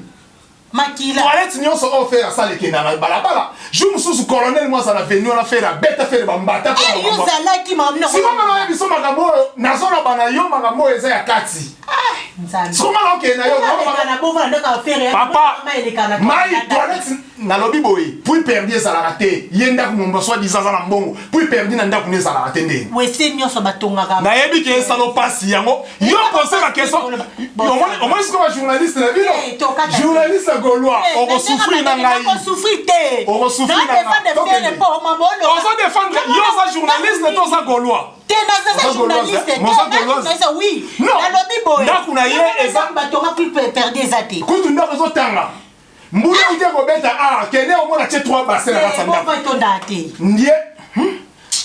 Makila. Toilette nyonso oyo Ferre asala ekenda na balabala. Jour mosusu colonel mo aza na venu wana, Ferre abeta Ferre bambata. Eh, yo ozalaki makambo. Sikoyo nayebi biso makambo oyo nazoloba na yo, makambo oyo eza ya kati. Nzambe. Sikoyo nga naokende na yo. Eleka na bova, ndako ya Ferre. Papa, Mai eleka na mai toilette. Nalobi boye, puits perdu ezalaka te. Ye ndako momba soit disant aza na mbongo, puits perdu na ndako ne ezalaka te. Ndenge wese nyonso batongaka. Nayebi ke esalo mpasi yango yo pose ba question. Omoni sikoyo ba journaliste na bino, journaliste gaulois, okosouffrir na ngai, okosouffrir na ngai. Ozo défendre, yo oza journaliste to oza gaulois? Te, naza journaliste te, oui. Nalobi boye, ndako na ye eza batonga puits perdu eza te. Kutu ndako ezotanga mbula ute kobeta, ah, kende omona tie 3 bassin na kati ya ndako. Etonda te. Ndie.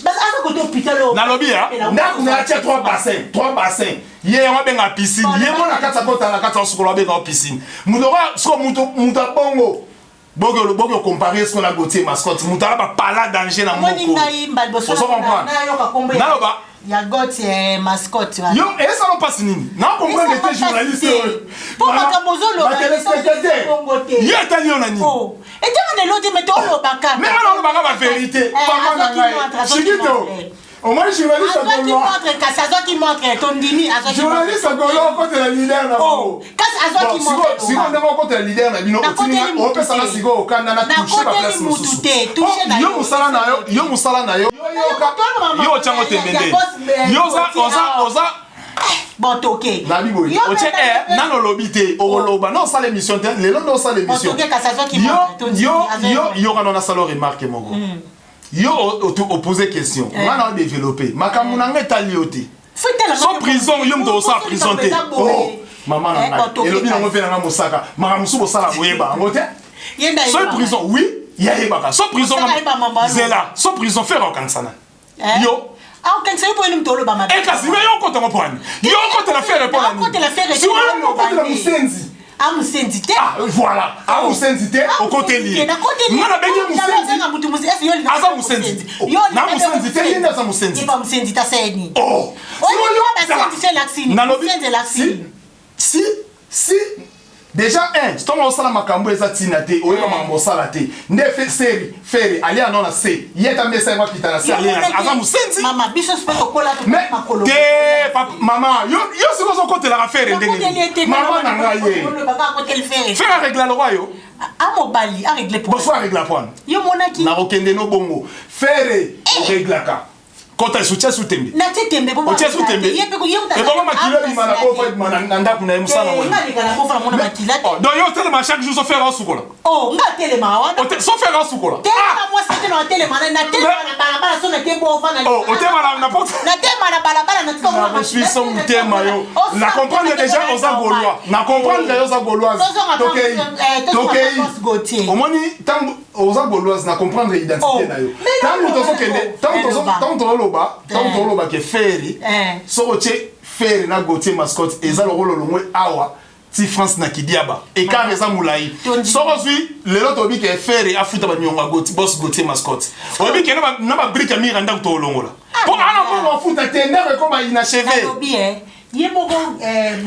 Aza kote hôpital. Nalobi ya ndako na atie 3 bassin, 3 bassin, ye yango abenga piscine. Ye mo na kati akota na kati ya sukolo, abenga piscine. Moto siko moto abongo boki ocompare siko na Gautier Mascotte, moto ala bapala danger na moko. Ozo comprendre? Naloba ya Gautier Mascotte. Yo ezala mpasi nini? Na comprendre te, journaliste oyo. Mpo makambo ozoloba. Ye etali yo na nini? Etanga lelo te, me tolobaka. Me nga nalobaka bavérité, papa na ngai Chikito. Omoni journaliste? Azwaki montre, kasi azwaki montre, tondimi. Journaliste gaulois, okotela leader na bango. Kasi azwaki montre. Sikoyo ndenge okotela leader na bino, opesanga sikoyo okanda na touche baplace mosusu. Yo mosala na yo, yo mosala na yo, yo otyango tembe nde yo oza Bon, toke. Nabi boye, otie nano olobi te, okoloba na osala émission te lelo nde osala émission. Yo yoka, no nasala remarque moko. Yo opose question, nga na odéveloppe makambo na nga etali yo te. So prison, yo moto osala prison te. Mama na ngai, elobi nango mpe nanga mosaka, makambo mosusu bosala boyeba yango te. So prison, oui, yayebaka so prison. Zela, so prison Ferre okangisa nani? Yo. Akokangisa yo mpo yeni moto oloba mabe. Kasi me yo okotango mpo ani? Yo okotela Ferre mpo nani? Okotela mosenzi. Amusenzi te. Voilà, amusenzi te, okoteli ye. Nga nabengi musenzi, aza musenzi na musenzi te, ye nde aza musenzi. Musenzi taseni. Nalobi si si déjà un ntongo osala makambo eza ntina te, oyeba makambo osala te nde seri Ferre alia no na se, ye ata mesa yango akita na se, aza mosenzi. Te, mama, yo sikoyo ozokotelaka Ferre ndenge? Mama na ngai, ye Ferre arégla lokwa yo. Amobali aréglé. Boso arégla pwana. Yo monaki. Nakokende no bongo, Ferre oréglaka kota esu, tia su tembe. Natie tembe. Otie su tembe, ebongo makilo ebima na bofa, ebima na ndako na ye, mosala. Donc yo otelema chaque jour so Ferre osukola? Nga atelema wana. So Ferre osukola? Mwasi te, na atelema, natelema na balabala, so nate bova. Otema na porte? Natema na balabala. Nakosuiso motema yo, na comprendre déjà oza gaulois, na comprendre yo oza gauloise. Tokei, tokei. Omoni, ntango oza gauloise, na comprendre identité na yo. Ntango tozokende, ntango tozoloba, ntango tozoloba ke Ferre, soki otie Ferre na Gautier Mascotte, eza lokola olongwe awa ti France na Kidiaba, écart eza molai. Soki ozwi lelo, toyebi ke Ferre afuta baniongo ya boss Gautier Mascotte, oyebi ke na babrique ya mire ya ndako toolongola mpo ana mbongo afuta te, ndako ekoma inachevé. Ye moko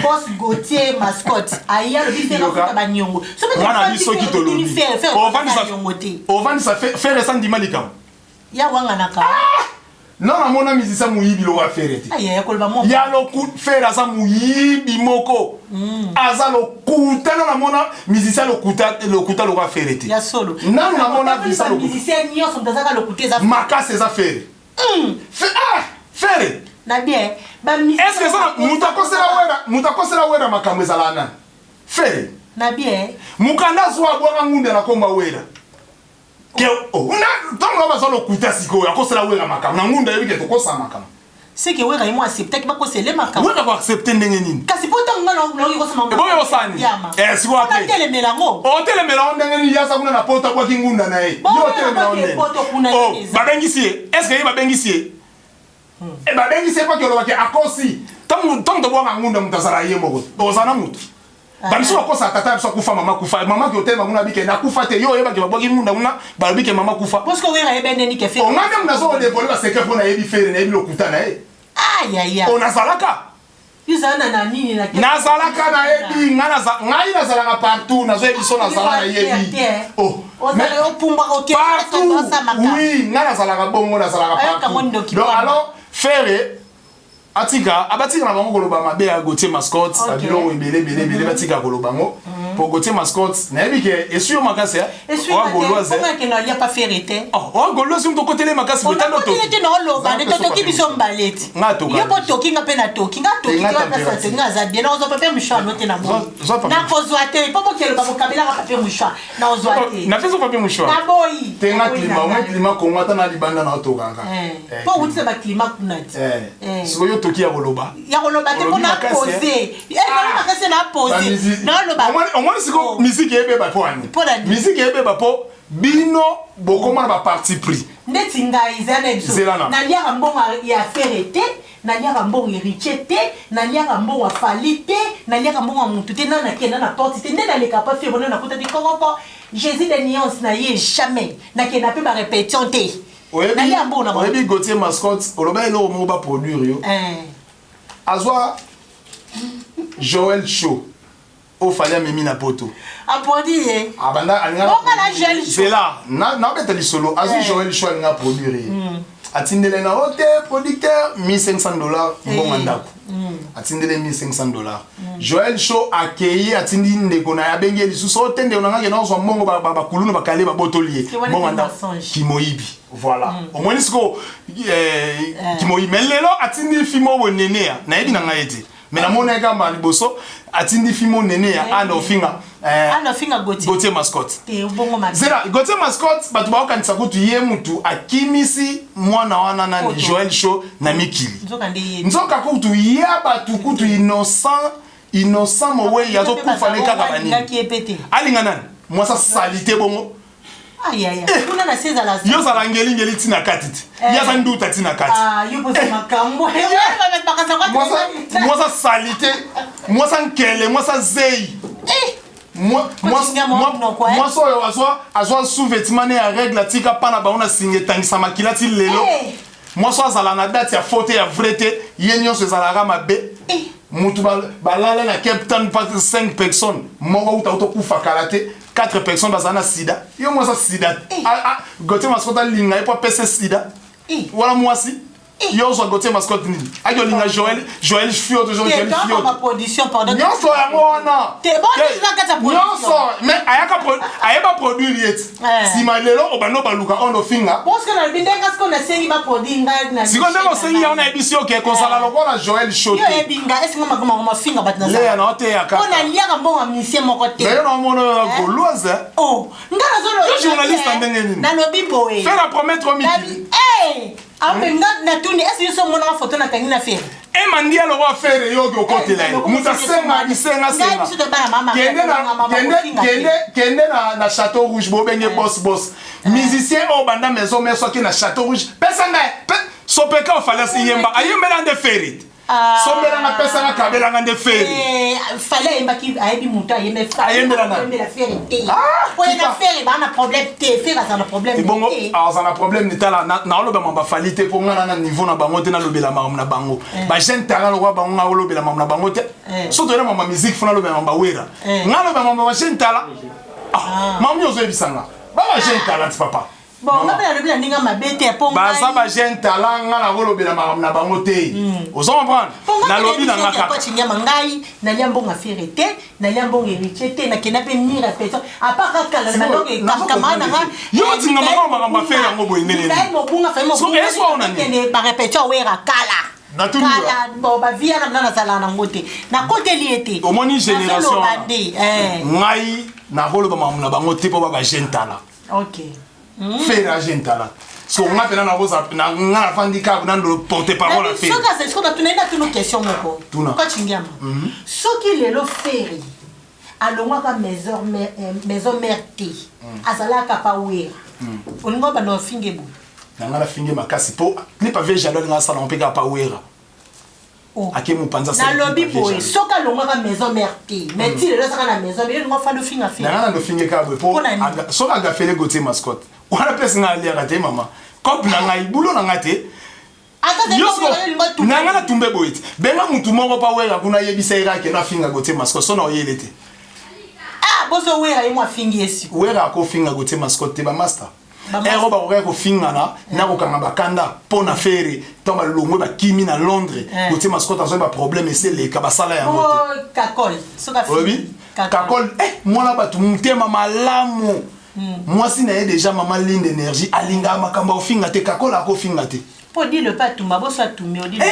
boss Gautier Mascotte aye alobi Ferre afuta baniongo. Wana bi soki tolobi ovandisa Ferre esa ndima likambo. Ya wanganaka. Non, namona musicien moyibi lokola Ferre te. Ya loku, Ferre aza moyibi moko, aza lokuta. No, namona musicien lokuta, lokuta lokola Ferre te. Nanu namona visa lokuta. Makasi eza Ferre. Ferre. Na bien. Est ce que eza moto akosela Wera? Moto akosela Wera makambo ezalaka nani? Ferre. Na bien. Mokanda azwa, abwaka ngunda na komba Wera. Ntango baza lokuta sikoyo, akosela Wera makambo na ngunda, yebi ke tokosa makambo. Seke Wera ye mo acceptaki bakosele makambo. Wera koaccepte ndenge nini? Kasi mpo ntango nga naoki kosama. Eboyo osani sikoyo. Atelemela yango. Otelemela yango ndenge nini? Yaza kuna na poto, abwaki ngunda na ye, yo otelemela yango ndenge? Babengisi ye, est ce que ye babengisi ye? Babengisi ye paki olobaki akosi. Ntango tobwaka ngunda, moto azala ye moko, oza na motu. Bamisu bakosaka tata biso akufa, mama kufa, mama ki otelema kuna bike nakufa te. Yo oyebaki babwaki ngunda kuna, balobi ke mama kufa. Onga nde mutu azo kodévoiler basecret mpo nayebi Ferre, nayebi lokuta na ye. O nazalaka, nazalaka, nayebi ngai nazalaka partout, nazoyebi so nazala, nayebi partout. Oui, ngai nazalaka bongo, nazalaka partout. Donc alors Ferre atika, abatika na bango koloba mabe ya Gautier Mascotte, babiloko ebele ebele ebele, batika koloba yango. Po Gauthier Mascotte, nayebi ke esui yo makasi, eh? Oa Gauloise. Oa nalia pa Ferre te. Oh, oa Gauloise mutu okotele makasi boye tando toki. Te na oloba ne totoki biso mbale ti. Nga toka. Yo po toki nga pe na toki nga toki nga pe toki nga za bien. Nakozwa papier mouchoir no te na boyi. Nakozwa te po bokelo ba bokabelaka papier mouchoir. Nakozwa te. Na feso papier mouchoir. Na boyi. Te nga climat, moi climat Congo ata na libanda na otokaka. Po wuti ba climat kuna ti. Sikoyo toki ya koloba. Ya koloba te mpo na pose makasi na pose naloba. Omoni siko musique eyebeba mpo ani? Musique eyebeba mpo bino bokoma na baparti pris. Ndeti ngai eza na biso, naliaka mbongo ya Ferre te, naliaka mbongo Héritier te, naliaka mbongo ya Fally te, naliaka mbongo ya mutu te. Na nakenda na porte te, nde naleka pa Ferre bona nakuta te kokoko. Jésus de nuance na ye, jamais nakenda mpe barépétition te. Oyebi Gauthier Mascotte, oloba eloko moko, baproduire yo. Azwa Joel Show oyo Fally amemi na Poto. Aproduire ye. Abanda alinga naobeta lisolo. Azwi Joel Show, alinga produire ye, atindele na o te producteur 1500 $, mbongo ndako. Atindele 1500 $, Joel Show akei, atindi ndeko na ye, abengi ye lisusu o te ndeko na nga, kende ozwa mbongo, bakulunu bakale babotoli ye mbongo ndako, kimoyibi. Voilà, omoni sikoyo kimoyibi. Mais lelo atindi fimo boye nene ya nayebi na ngai ete, mais namoni kamba liboso atindi fimo nene ya ana ofinga. Gauthier Mascotte, zela Gauthier Mascotte, bato baokanisa kutu ye mutu akimisi mwana wana nani, Joel Show na mikili. Nzoka kutu ya bato kutu innocent, innocent mowei azokufa ne kaka banini. Alinga nani? Mwasa sali te bongo. Yo ozala ngelingeli ntina kati te, ye aza nduta ntina kati. Mwasa sali te, mwasa nkele, mwasa zei, mwasi oyo azwa sous-vêtement ne ya règle, atika mpa na bango na singa etangisa makila ti lelo. Mwasi oyo azala na date ya faux te, ya vrai te, ye nyonso ezalaka mabe. Mutu balala na Cape Town pa 5 personnes, moko uta uta kufa kala te, 4 personnes bazala na sida. Yo mwasi sida, Gauthier Mascotte alinga ye mpo apesa sida wana. Mwasi yo ozwa Gauthier Mascotte nini? Aki olinga Joel, Joel Fioto, Joel Fioto. Nyonso yango wana nyonso, mais ayaka ayeba produire ye ti nsima. Lelo obanda obaluka ondo finga. Sikoyo ndenge osengi yango, nayebisi yo ke kozala lokola Joel Show. Leya na oteyaka. Yo naomona oyo Gauloise. Yo journaliste ndenge nini? Nalobi boye. Faire promettre mikili. Ape nga natuni, ese yo so omonaka foto nakangi na Ferre? Emandi aloko affaire yoki okotela ye, moto asenga bisenga senga. Kende na Château Rouge, bobenge boss, boss musicien oyo banda Maison Mère, soki na Château Rouge, pesa ngai sopeka. Ofali asiyemba, ayembela nde Ferre. Sombelanga, pesanga, kabelanga nde Ferre. Fally ayembaki, ayebi moto ayembela. Ayembela Ferre te. Oye na Ferre baa na problème te, Ferre aza na problème. Ebongo aza na problème. Tala, naoloba makambo baFally te, mpo nga na niveau na bango te. Nalobela makambo na bango, bajeune talent lokola bango, nga olobela makambo na bango te. So toyena makambo ya musique, fo nalobela makambo bawera, nga alobela makambo bajeune talent. Makambo nyonso oyebisanga ba bajeune talent, papa. Bon, nga mpe nalobi na ndenge mabe te, mpo baza bajeune talent, nga nakolobela makambo na bango te. Ozo comprendre? Nalobi na nga kaka. Nyama ngai nalia mbongo Ferre te, nalia mbongo Héritier te, nakenda mpe ni répétition à part kaka kama nanga. Yo otinga mama makambo aFerre yango boye ndenge nini? Mobunga Fally mobungakende barépétition awera kala kala. Bon, bavia na nazala nango te, nakoteli ye te. Omoni génération ngai nakoloba makambo na bango te, mpo ba bajeune talent. Ferre jeune talent, so nga mpena nakoza nga nafandi kaka nando porte parole. Affaire soki azali soki natuna ye, natuna question moko. Tuna. Kochingiama, soki lelo Ferre alongwaka Maison Mère te, azalaka pa Wera, olinga obanda ofinge boye? Na nga nafinge makasi, mpo clip ave jalo alinga asala mpe kaka pa Wera ake mopanza. Nalobi boye, soki alongwaka Maison Mère te, mais ti lelo azaka na Maison Mère, olinga ofanda ofinga Ferre? Na nga nando finge kaka boye, mpo soki agafele Gauthier Mascotte wana, place nga aliaka te, mama cope na ngai, bulo na ngai te. Na nga natumbe boye te. Benga mutu moko pa Wera kuna, ayebisa ye kaka keno afinga Gauthier Mascotte, so na oyele te. Bozo Wera ye mo afingi ye siko. Wera akofinga Gauthier Mascotte te. Bamaster ero bakokaki kofingana na kokanga bakanda mpo na Ferre ntango balongwe bakimi na Londres. Gauthier Mascotte azwi baproblème, esi eleka, basala yango te. Oyebi. Kakol, mwana bato motema malamu. Mwasi na ye déjà, mama Linde Énergie, alingaka makambo ya kofinga te. Kakol akofinga te. Mpo Odile mpe atumba, boso atumi Odile.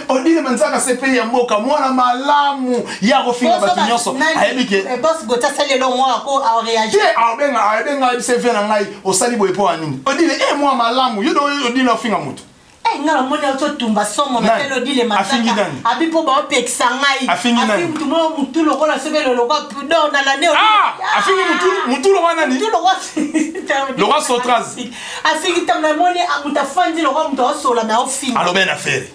Odile Manzaka, sepe ya mboka, mwana malamu, ye akofinga bato nyonso, ayebi ke Bos Gota asali elongo moko ako aréagir. Te, abenga, abenga, ayebisa efe na ngai: osali boye mpo ya nini? Odile e mwana malamu, yo do Odile ofinga moto. Nga namoni ototumba somo na tele Odile. Afingi nani? Abi mpo baopekisa ngai. Afingi nani? Mutu moko mutu lokola soki elolokwa pudor na lande. Afingi mutu, mutu lokwa nani? Mutu lokwa Lokwa Sotraz. Afingi ntango namoni mutu afandi lokwa mutu aosola me aofinga. Alobe na Ferre,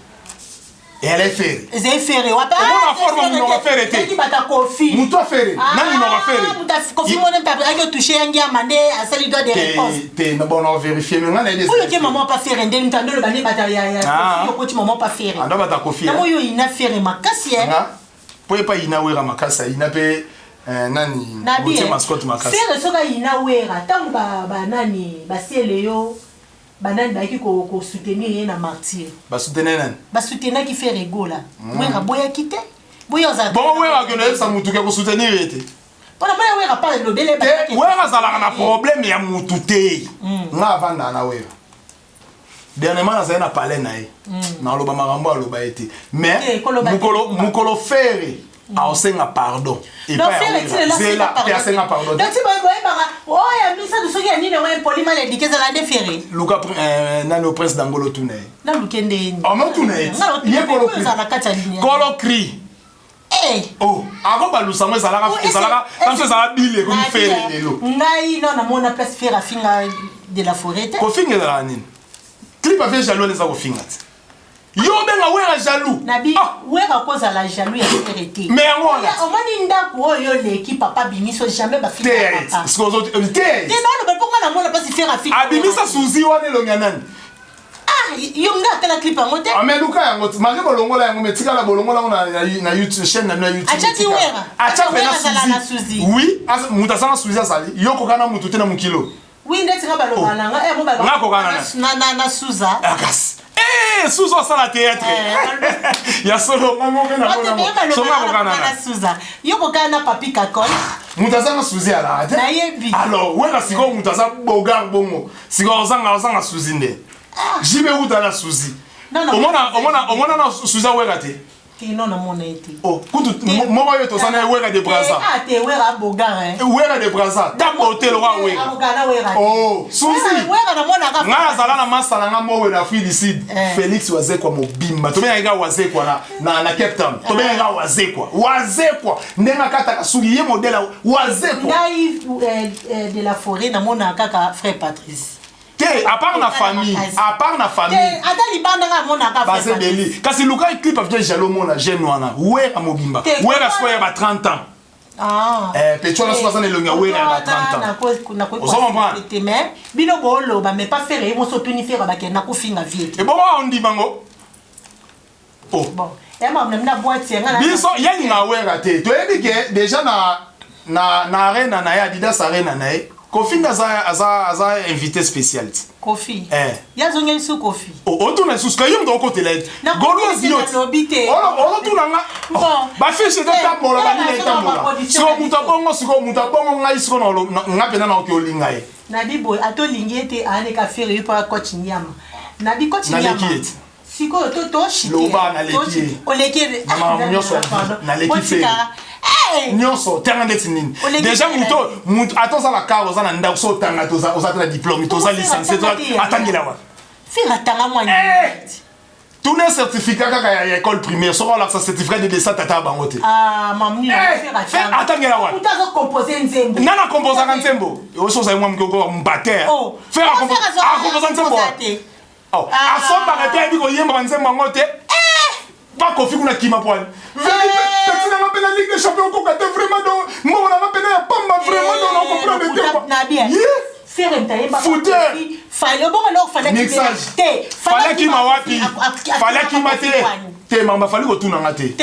eyala Ferre. Ezali Ferre wapi? Omona forme monoko Ferre te. Ezalaki bato ya Kofi. Mutu afere nani? Monoko afere. Kofi mone mpe ayaki otouche yangi ama nde asali droit de réponse. Te, na bon, na vérifie, mais nga na yebi. Oyo te, mama pa Ferre nde mutu andoloba nde bato ya Kofi okoti mama pa Ferre. Ando bato ya Kofi. Namo oyo oyina Ferre makasi e. Nga po epa yina Wera makasi, ayina mpe nani, Gautier Mascotte makasi. Ferre soki ayina Wera, ntango banani basiele yo, banani bayaki kosoutenir ye na Martyr? Basoutenir nani? Basoutenaki Ferre Gola. Wera boyaki te, boya ozala. Bongo Wera akende oyebisa mutu ke kosoutenir ye te? Mpona mona Wera pa elobele. Te, Wera azalaka na problème ya mutu te. Nga avandaka na Wera. Dernièrement nazali na palais na ye, naloba makambo aloba ye te, mais mokolo Ferre aosenga pardon epai ya te, asenga pardon. Boyebaka oyo misato soki ya nini yango impoli mal éduqué ezala nde Ferre. Luka nani, o Prince Dangolo, tuna ye. Naluke ndeni? Omotuna ye, ye kolo. Ozala na kati ya ligne. Kolo cri. Oh, akobalusa yango, ezalaka tanso, ezala bile, ekomi Ferre lelo. Ngai no namona place Ferre afinga de la Forêt te. Kofinga ezalaka nini? Clip avie jaloux wana eza kofinga te. Yo obenga Wera jaloux. Nabi Wera kozala jaloux ya Ferre te. Mais yango wana. Omoni ndako oyo oleki papa bimiso, jamais bafinga papa. Te. Te, naoloba mpo nga namona mpasi Ferre afinga. Abimisa suzi wana, elongi ya nani? Ah, yo nga atala clip yango te. Mais luka yango, malgré bolongola yango, mais tikala bolongola yango na YouTube, chaîne na bino ya YouTube. Atiaki Wera. Atya mpena Suzi. Oui, moto asanga suzi azali yo koka na motu te na mokilo. Oui, ndeti nga baloba na nga mo. Nga kokana na Suza. Kasi Suza osala théâtre ya solo songa kokana na Suza, yo kokana na Papi Kakol. Moto azanga suzi alaka te. Nayebi. Alors Wera sikoyo, moto aza bogar bongo, sikoyo ozanga suzi nde jibe wuta na suzi. Omona na suzi awera te. Te, non, namona ye te. Oh, kutu moko oyo toza na ye, Wera de Braza. Te, Wera bogar. Wera de Braza, ta beauté lokwa Wera. Oh, suzi. Wera namonaka. Ngai azala na masa na nga mowe na Afrique du Sud, Félix Wazekwa mobimba, tobengaki kaka Wazekwa na Cape Town, tobengaki kaka Wazekwa, Wazekwa ndenge akataka suki ye, modèle Wazekwa. Ngai de la Forêt namonaka kaka frère Patrice. Te, à part na famille, à part na famille. Ata libanda nga amonaka. Baza ebele, kasi luka clip avie jalo, mona jeune wana, Wera mobimba, Wera sikoyo ya ba 30 ans. Pe wana soki aza na elongi ya Wera ya ba 30 ans, ozo comprendre. Mais bino booloba, mais pas Ferre ye moso. Otuni Ferre, bakenda kofinga vie te. Ebongo ondima ngo? Oh, bon, ya makambo na bino boîte ya nga. Biso yalinga Wera te. Toyebi ke déjà na arena na ye, Adidas Arena na ye, Kofi nde aza invité spécial ti. Kofi? Eh. Ye azongeli su Kofi? Otuna lisusu ka yo moto okotela ete. Nalobi te. Ozotuna nga bafiche ezotambola, banini etambola. Sikoyo moto abongo, sikoyo moto abongo, ngai sikoyo nga mpena naoki olinga ye. Nabi boye, ata olingi ye te, aaneka Ferre ye mpo coach nyama. Nabi coach nyama. Naleki ye ti. Sikoyo to toshite. Loba, naleki ye. Oleki ye. Na makambo nyonso naleki Ferre nyonso. Tanga ndeti nini déjà, moto moto ata oza na kar, oza na ndako, so otanga te, oza te na diplôme, toza licencié, atangela wapi? Ferre atanga mwa. Tuna certificat kaka ya école primaire, soki olakisa certificat de décès tata ya bango te. Atangela wapi? Nani akomposaka nzembo? Oso ozali mwa moke, oko mbater. Ferre akomposa nzembo wapi? Asombaka te, ayebi koyemba banzembo yango te. Bakofi kuna kima poani peti nanga mpe na Ligue des champions okoka te. Vraiment, donc mbongo nanga mpena ya pamba, vraiment, donc nacomprendre te. Fouteur. Mixage. Fally akima wapi? Fally akima te. Te, mamba Fally kotunanga te.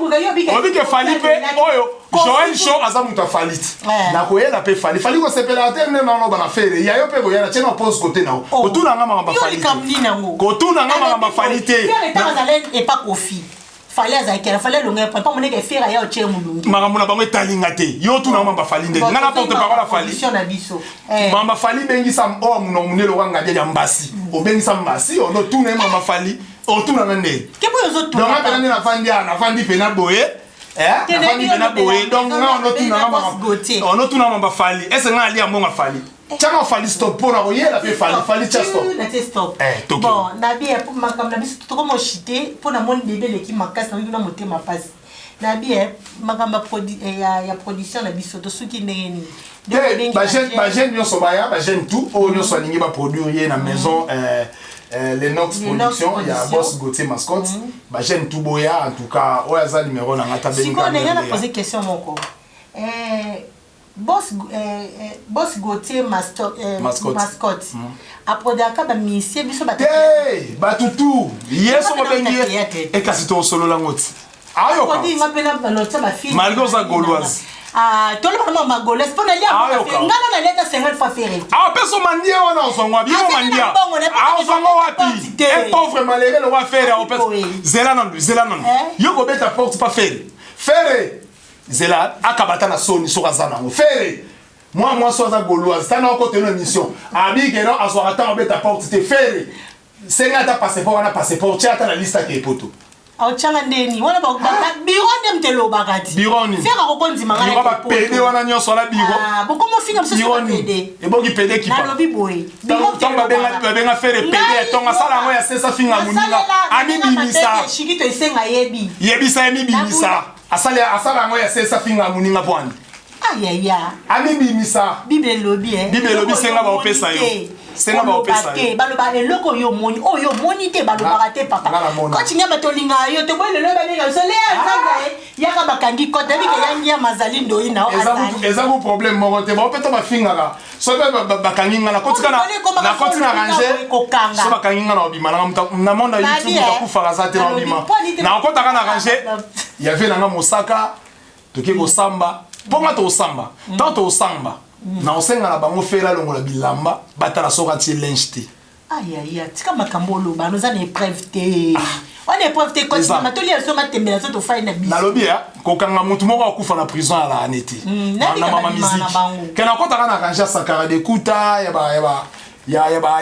Oyebi ke Fally mpe oyo Joel Show aza moto afali ti nakoyela mpe Fally. Fally kosepelaka te nde naoloba na Ferre ya yo mpe koya na tie na pose kote na yo. Kotunanga makambo afali te, kotunanga makambo afali te. Epa Kofi. Fally azalaki na Fally alonga ye mpo moneke Ferre aya otie molungi. Makambo na bango etalinga te. Yo tuna mamba Fally nde nga na porte parole ya Fally. Na biso. Mamba Fally bengisa oyo monoko monene lokola ngadia ya mbasi. Obengisa mbasi ondo tuna ye mamba Fally. Otuna na nde. Ke boyo ozotuna. Donc nga nde nafandi awa, nafandi pena boye. Nafandi pena boye. Donc nga ondotuna nga makambo. Ondotuna mamba Fally. Est-ce nga alia mbongo Fally? Tianga Fally stop mpona koyela mpe Fally Fally tia stop. Natie stop. Toki. Bon, nabi ya makambo na biso tokoma oshite mpo namoni bebe eleki makasi nayoki na motema mpasi. Nabi makambo ya production na biso tosuki ndenge nini? Te, bajeune nyonso baya, bajeune tout oyo nyonso alingi baproduire ye na maison Lenox Production ya boss Gauthier Mascotte. Bajeune tout boya, en tout cas oyo aza numéro na nga ta. Sikoyo ndenge na pose question moko, boss Gauthier Mascotte. Mascotte aproduaka bamusicien biso. Te, bato tu ye soko obengi ye ekasi tosolola ngo ti ayoka. Nga mpe nalotia bafilm. Malgré oza Gauloise. Tolobaka ma magauloise mpo nalia nga na naliata 50 fois Ferre. Apeso mandia wana ozwango wapi? Yo mandia aozwango wapi? Un pauvre malheureux lokwa Ferre aopesa? Zela nanu, zela nanu. Yo kobeta porte pa Ferre. Ferre zela akabata na soni soki aza nango. Ferre mwa mwasi aza Gauloise tana okotela émission abike no azwaka ntango abeta porte te. Ferre senga ata passeport wana, passeport tia ata na liste ake epoto. Aotyanga ndeni wana biro nde moto elobaka ti. Biro nini? Ferre akokondima. Biro bapede wana nyonso wana biro. Bokoma ofinga biso. Biro nini? Pede. Ebongi pede kipa. Nalobi boye. Ntango babenga Ferre pede, ntongo asala yango ya sesa finga moninga amibimisa. Shikito esenga yebi. Yebisa ye mibimisa, asala yango ya sesa finga moninga pwani. Ayaya. Amibimisa. Bible elobi. Bible elobi senga baopesa yo, senga baopesa yo. Baloba eloko oyo omoni, oyo omoni te balobaka te. Papa koti nyama tolingaka yo te boye. Lelo babenga biso Lea Nzanga yaka bakangi kote yebike yangi ya mazali ndoi na. Eza ku problème moko te. Baopeta bafingaka so mpe bakangi nga nakoti na range. So bakangi nga na obima na monde ya YouTube, moto akufaka aza te. Na obima nakotaka na range ya ve nanga mosaka. Toke kosamba mpo nga tokosamba. Ntango tokosamba na kosenga na bango Ferre alongola bilamba batala soki atie linge te. Ayaya, tika makambo oloba noza na épreuve te wana, épreuve te. Kotima tolia so matembela so tofai na biso. Nalobi ya kokanga motu moko akufa na prison ya laane te na mama musique ke nakotaka na range ya Sakara de Kuta ya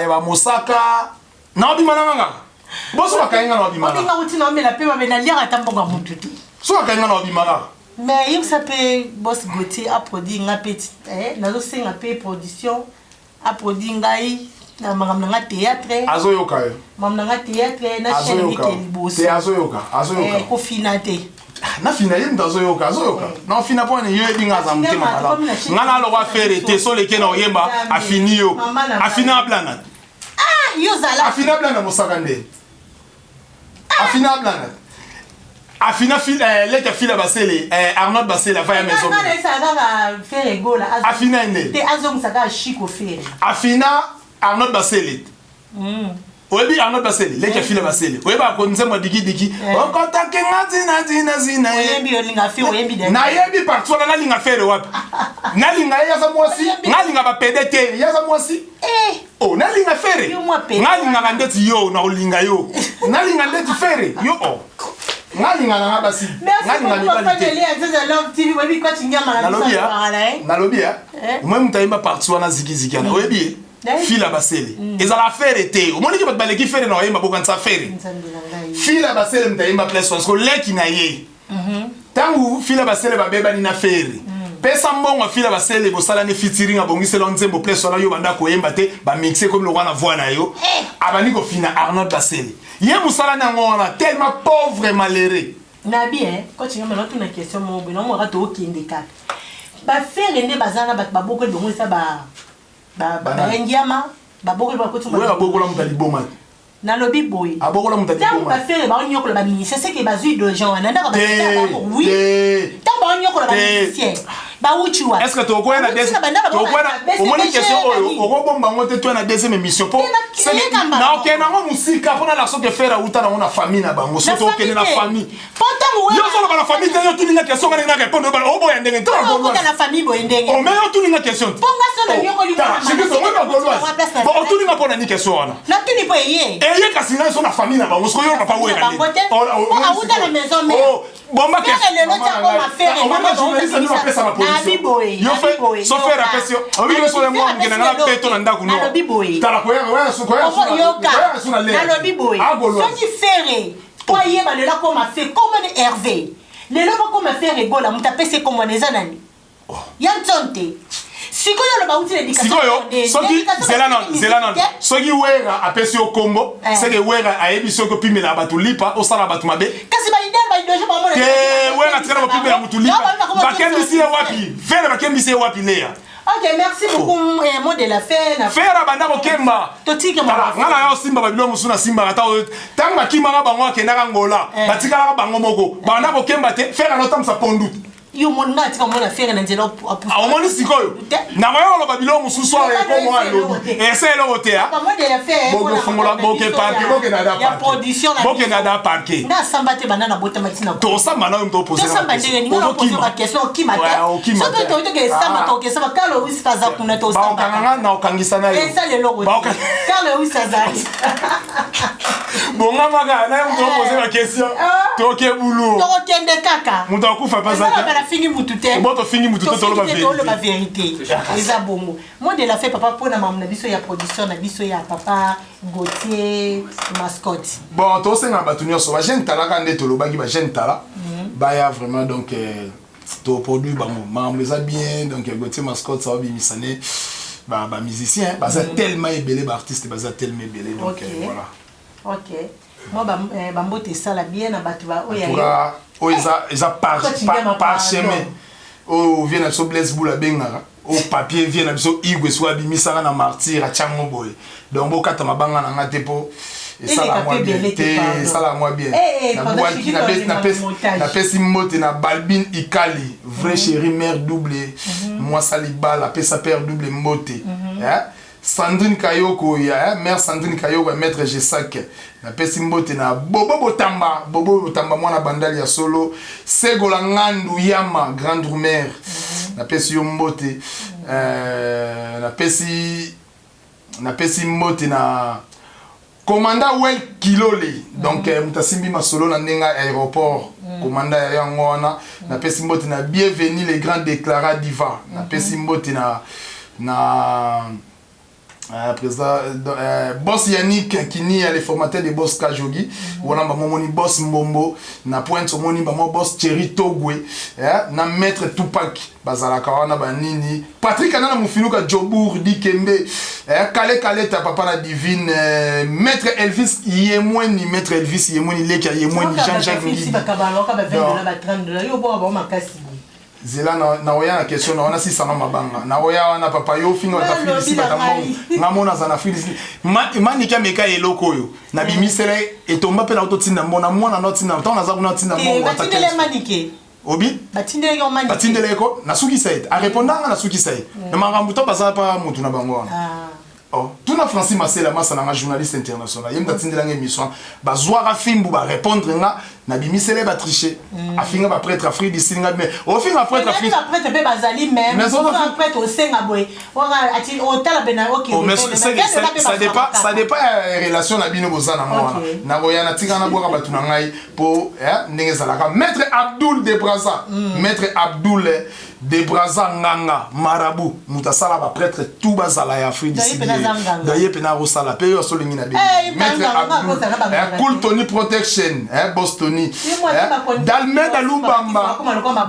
bamosaka na obima na nganga boso bakangi nga na obima. Obenga kuti na omela mpe babe naliaka ata mbongo ya motu te. So bakangi nga na obima kaka. Mais yebisa mpe boss Gautier aproduit nga mpe, nazosenga mpe production aproduit ngai na makambo na nga théâtre. Azoyoka yo. Makambo na nga théâtre na chaîne mike liboso. Te, azoyoka, azoyoka. Kofina te. Nafina ye moto azoyoka, azoyoka. Nafina mpo yo yebi nga aza motema malamu. Nga na alokwa Ferre te. So leke na oyemba afini yo afina ablana. Yo zala. Afina ablana mosaka nde afina ablana afina leki afila basele Arnold Basele ava ya maison. Kaka Ferre Gola. Afina nde. Te, azongisa kaka Chiko Ferre. Afina Arnold Basele. Oyebi Arnold Basele, leki afila basele, oyebaka nzembo ya dikidiki okotaki nga ntina ntina zina. Nayebi parti wana. Nalinga Ferre wapi? Nalinga ye aza mwasi, nalinga bapede te, ye aza mwasi. O nalinga Ferre, nalingaka ndeti yo na kolinga yo, nalinga ndeti Ferre yo o ngalinga nanga basi, ngalinga mibali te. Nalobi ya omoi moto ayemba parti wana zikiziki wana, oyebi ye Fila Basele ezala Ferre te. Omoniki bato baleki Ferre na oyemba, bokanisa Ferre Fila Basele moto ayemba place wana. Siko leki na ye ntango Fila Basele babebani na Ferre, pesa mbongo Fila Basele bosalani featuring, abongisela nzembo place wana. Yo banda koyemba te, bamixe komi lokwa na voix na yo. Abandi kofina Arnold Basele ye mosala na yango wana, tellement pauvre malheureux. Nabi coach ngamba natuna question moko boye. Namwaka tookende kaka baFerre nde baza na bato babokoli bango eza bayangiama babokoli bakoti. Oyo abokola moto aliboma. Nalobi boye. Abokola moto. Ntango baFerre baonyokola bamusicien, seke bazwi idéologie wana ndako bango. Oui, ntango baonyokola bamusicien bawuti wa. Est ce que tokoya na omoni question oyo okobomba yango te? Toya na deuxième émission mpo naokende nango mosika mpona la soki Ferre auta nango na famille na bango. So tokende na famille, yo ozoloba na famille te. Yo tuninga question, nga ndenge na répondre oboya ndenge. Na famille boye ndenge. Ome yo tuninga question. Otuninga Otuni nga mpo na nini question wana? Natuni mpo eye. Eye kasi ngai so na famille na bango sikoyo papa Wera bango te. Awuta na maison mère. Oh, bomba Ferre lelo ti akoma Ferre mama journaliste nde bapesa ba position. Boye. Yo fe so Ferre apesi yo. Obi yo so ya mwa mokenda nga peto na ndako no. Nalobi boye. Tala koya koya su koya su. Yoka. Nalobi boye. Soki Ferre po ayeba lelo akoma Ferre kombo ni Hervé. Lelo bakoma Ferre Gola moto apesi kombo wana eza nani? Ya nson te. Sikoyo oloba uti na education. Sikoyo soki zela nano zela nano soki Wera apesi yo kombo eh. Seke Wera ayebi soki opimela bato lipa osala bato mabe. Kasi ba idole ba idole ba mona. Te Wera tikala kopimela moto lipa. Bakembisi ye wapi? Ferre bakembisi ye wapi Lea? Ok, merci beaucoup, oh. Eh, mot de la fin. Ferre abanda kokemba. Totike mo. Nga na yo simba ba biloko mosusu na simba ata tango bakimaka bango akendaka Angola, eh. Batikalaka bango moko. Banda kokemba te, Ferre anotamisa pondu. Yo mona nga atika mona Ferre na nzela. Ah, omoni sikoyo nakoya koloba biloko mosusu awa ekomo alobi esa eloko te bokofungola boke parke bokenda da parke nasamba te banda nabotama ntina tosamba na yo moto tosamba ndenge nini okima question okima te soki toyoki esamba tokesamba Carlo Wis aza kuna tosamba nga na okangisa na yo eza leloko Carlo Wis azali bongamaka na ye moto opose ba question toke bulu tokokende kaka moto akufa mpazaloba nafingi mutu te bo tofingi mutu te toloba vérité eza bongo mot de la fin papa mpona mamu na biso ya production na biso ya papa Gauthier Mascotte. Bon tosenga bato nyonso bajeune talaka nde tolobaki bajeune tala baya vraiment donc euh, toproduit bango makambo eza bien donc Gauthier Mascotte aobimisa ne bamusicien baza tellement ebele baartiste baza tellement ebele donc okay. Euh, voilà. Ok mwa bambote esala bien na bato baoyo oyo eza eza parchemin oyo vie na biso Blaise Boul abengaka oyo papier vie na biso Igwe soki abimisaka na martyr atyango boye donc bokata mabanga na nga te mpo esala mwa bien te esala mwa bien napesi mbote na Balbine Ikali vrai chéri mère double mwasa libala apesa père double mbote. Sandrine Kayoko ya mère Sandrine Kayoko ya maître Gesak napesi mbote na Bobo Botamba Bobo Botamba mwana bandali ya solo Segola Ngandu Yama grande mère napesi yo mbote euh, napesi napesi mbote na commandant Wel Kilole donc moto asimbi masolo na ndenge aéroport commandant ya yango wana napesi mbote na Bienvenu le grand déclara diva napesi mbote na président boss Yannick Kini le formateur de boss Kajogi wana bamomoni boss Mbombo na pointe omoni bamo boss Thierry Togwe na maître Tupac bazalaka wana banini Patrick Anana Mufinuka Jobour Dikembe Kale Kaleta papa na divine maître Elvis Yemweni maître Elvis Yemweni leki ya Yemweni Jean-Jacques Ngidi zela na oya na question na wana sisanga mabanga na oya wana papa yo ofinga bato afilisi bata mbongo nga mona aza na filisi maniki ameka eloko oyo nabimisela etomba mpe na ototinda mbongo na mwana na otinda ntango naza kuna otinda mbongo obi batindela ye ko nasukisa ye arépondanga nasukisa ye na makambo to baza pa motu na bango wana. Oh, tuna Francis Masela masa nanga journaliste international ye mutu atindelanga émission bazwaka fimbu barépondre nga nabimisela ye batriche afinga baprêtre Afrique du Sud nga mais ofinga prêtre Afrique baprêtre mpe bazali même prêtre osenga boye otala bena. Ça dépend, ça dépend ya relation na bino boza nango wana. Nakoya natika nabwaka bato na ngai mpo ndenge ezalaka maître Abdoul de Braza, maître Abdoul de Braza nganga marabu moto asala baprêtre tout bazala ya Afrique du Sud ye mpena akosala mpe oyo asolingi na bino maître Abdoul Cool Tony Protection, boss Tony Dalmeda Lubamba,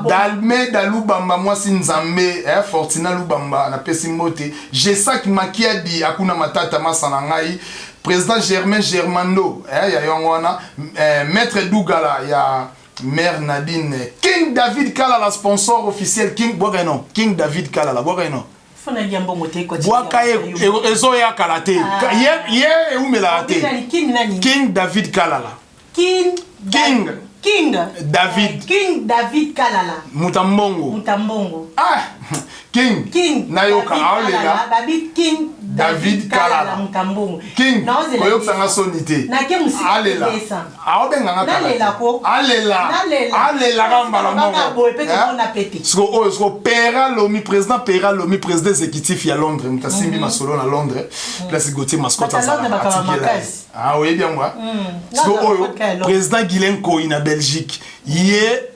Dalmeda Lubamba mwasi nzambe, Fortina Lubamba napesi mbote Jesak Makiadi akuna matata masa na ngai président Germain Germando ya yango wana maître Dougala ya mère Nadine King David Kalala sponsor officiel King bwaka non King David Kalala bwaka non bwaka ye ezoya kala te ye eumelaka te King David Kalala. King King King David King David Kalala. Mutambongo. Mutambongo. Ah King King nayoka aolela babi King. David Kalala King koyokisa nga soni te alela aobenga nga alela alelaka mbala moko siko oyo siko Pera Lomi président Pera Lomi président exécutif ya Londres moto asimbi mhm. masolo na Londres mhm. place Gauthier Mascotte azalaka atikela ah oyebi yango mhm. siko oyo président Guilain Koyi na Belgique ye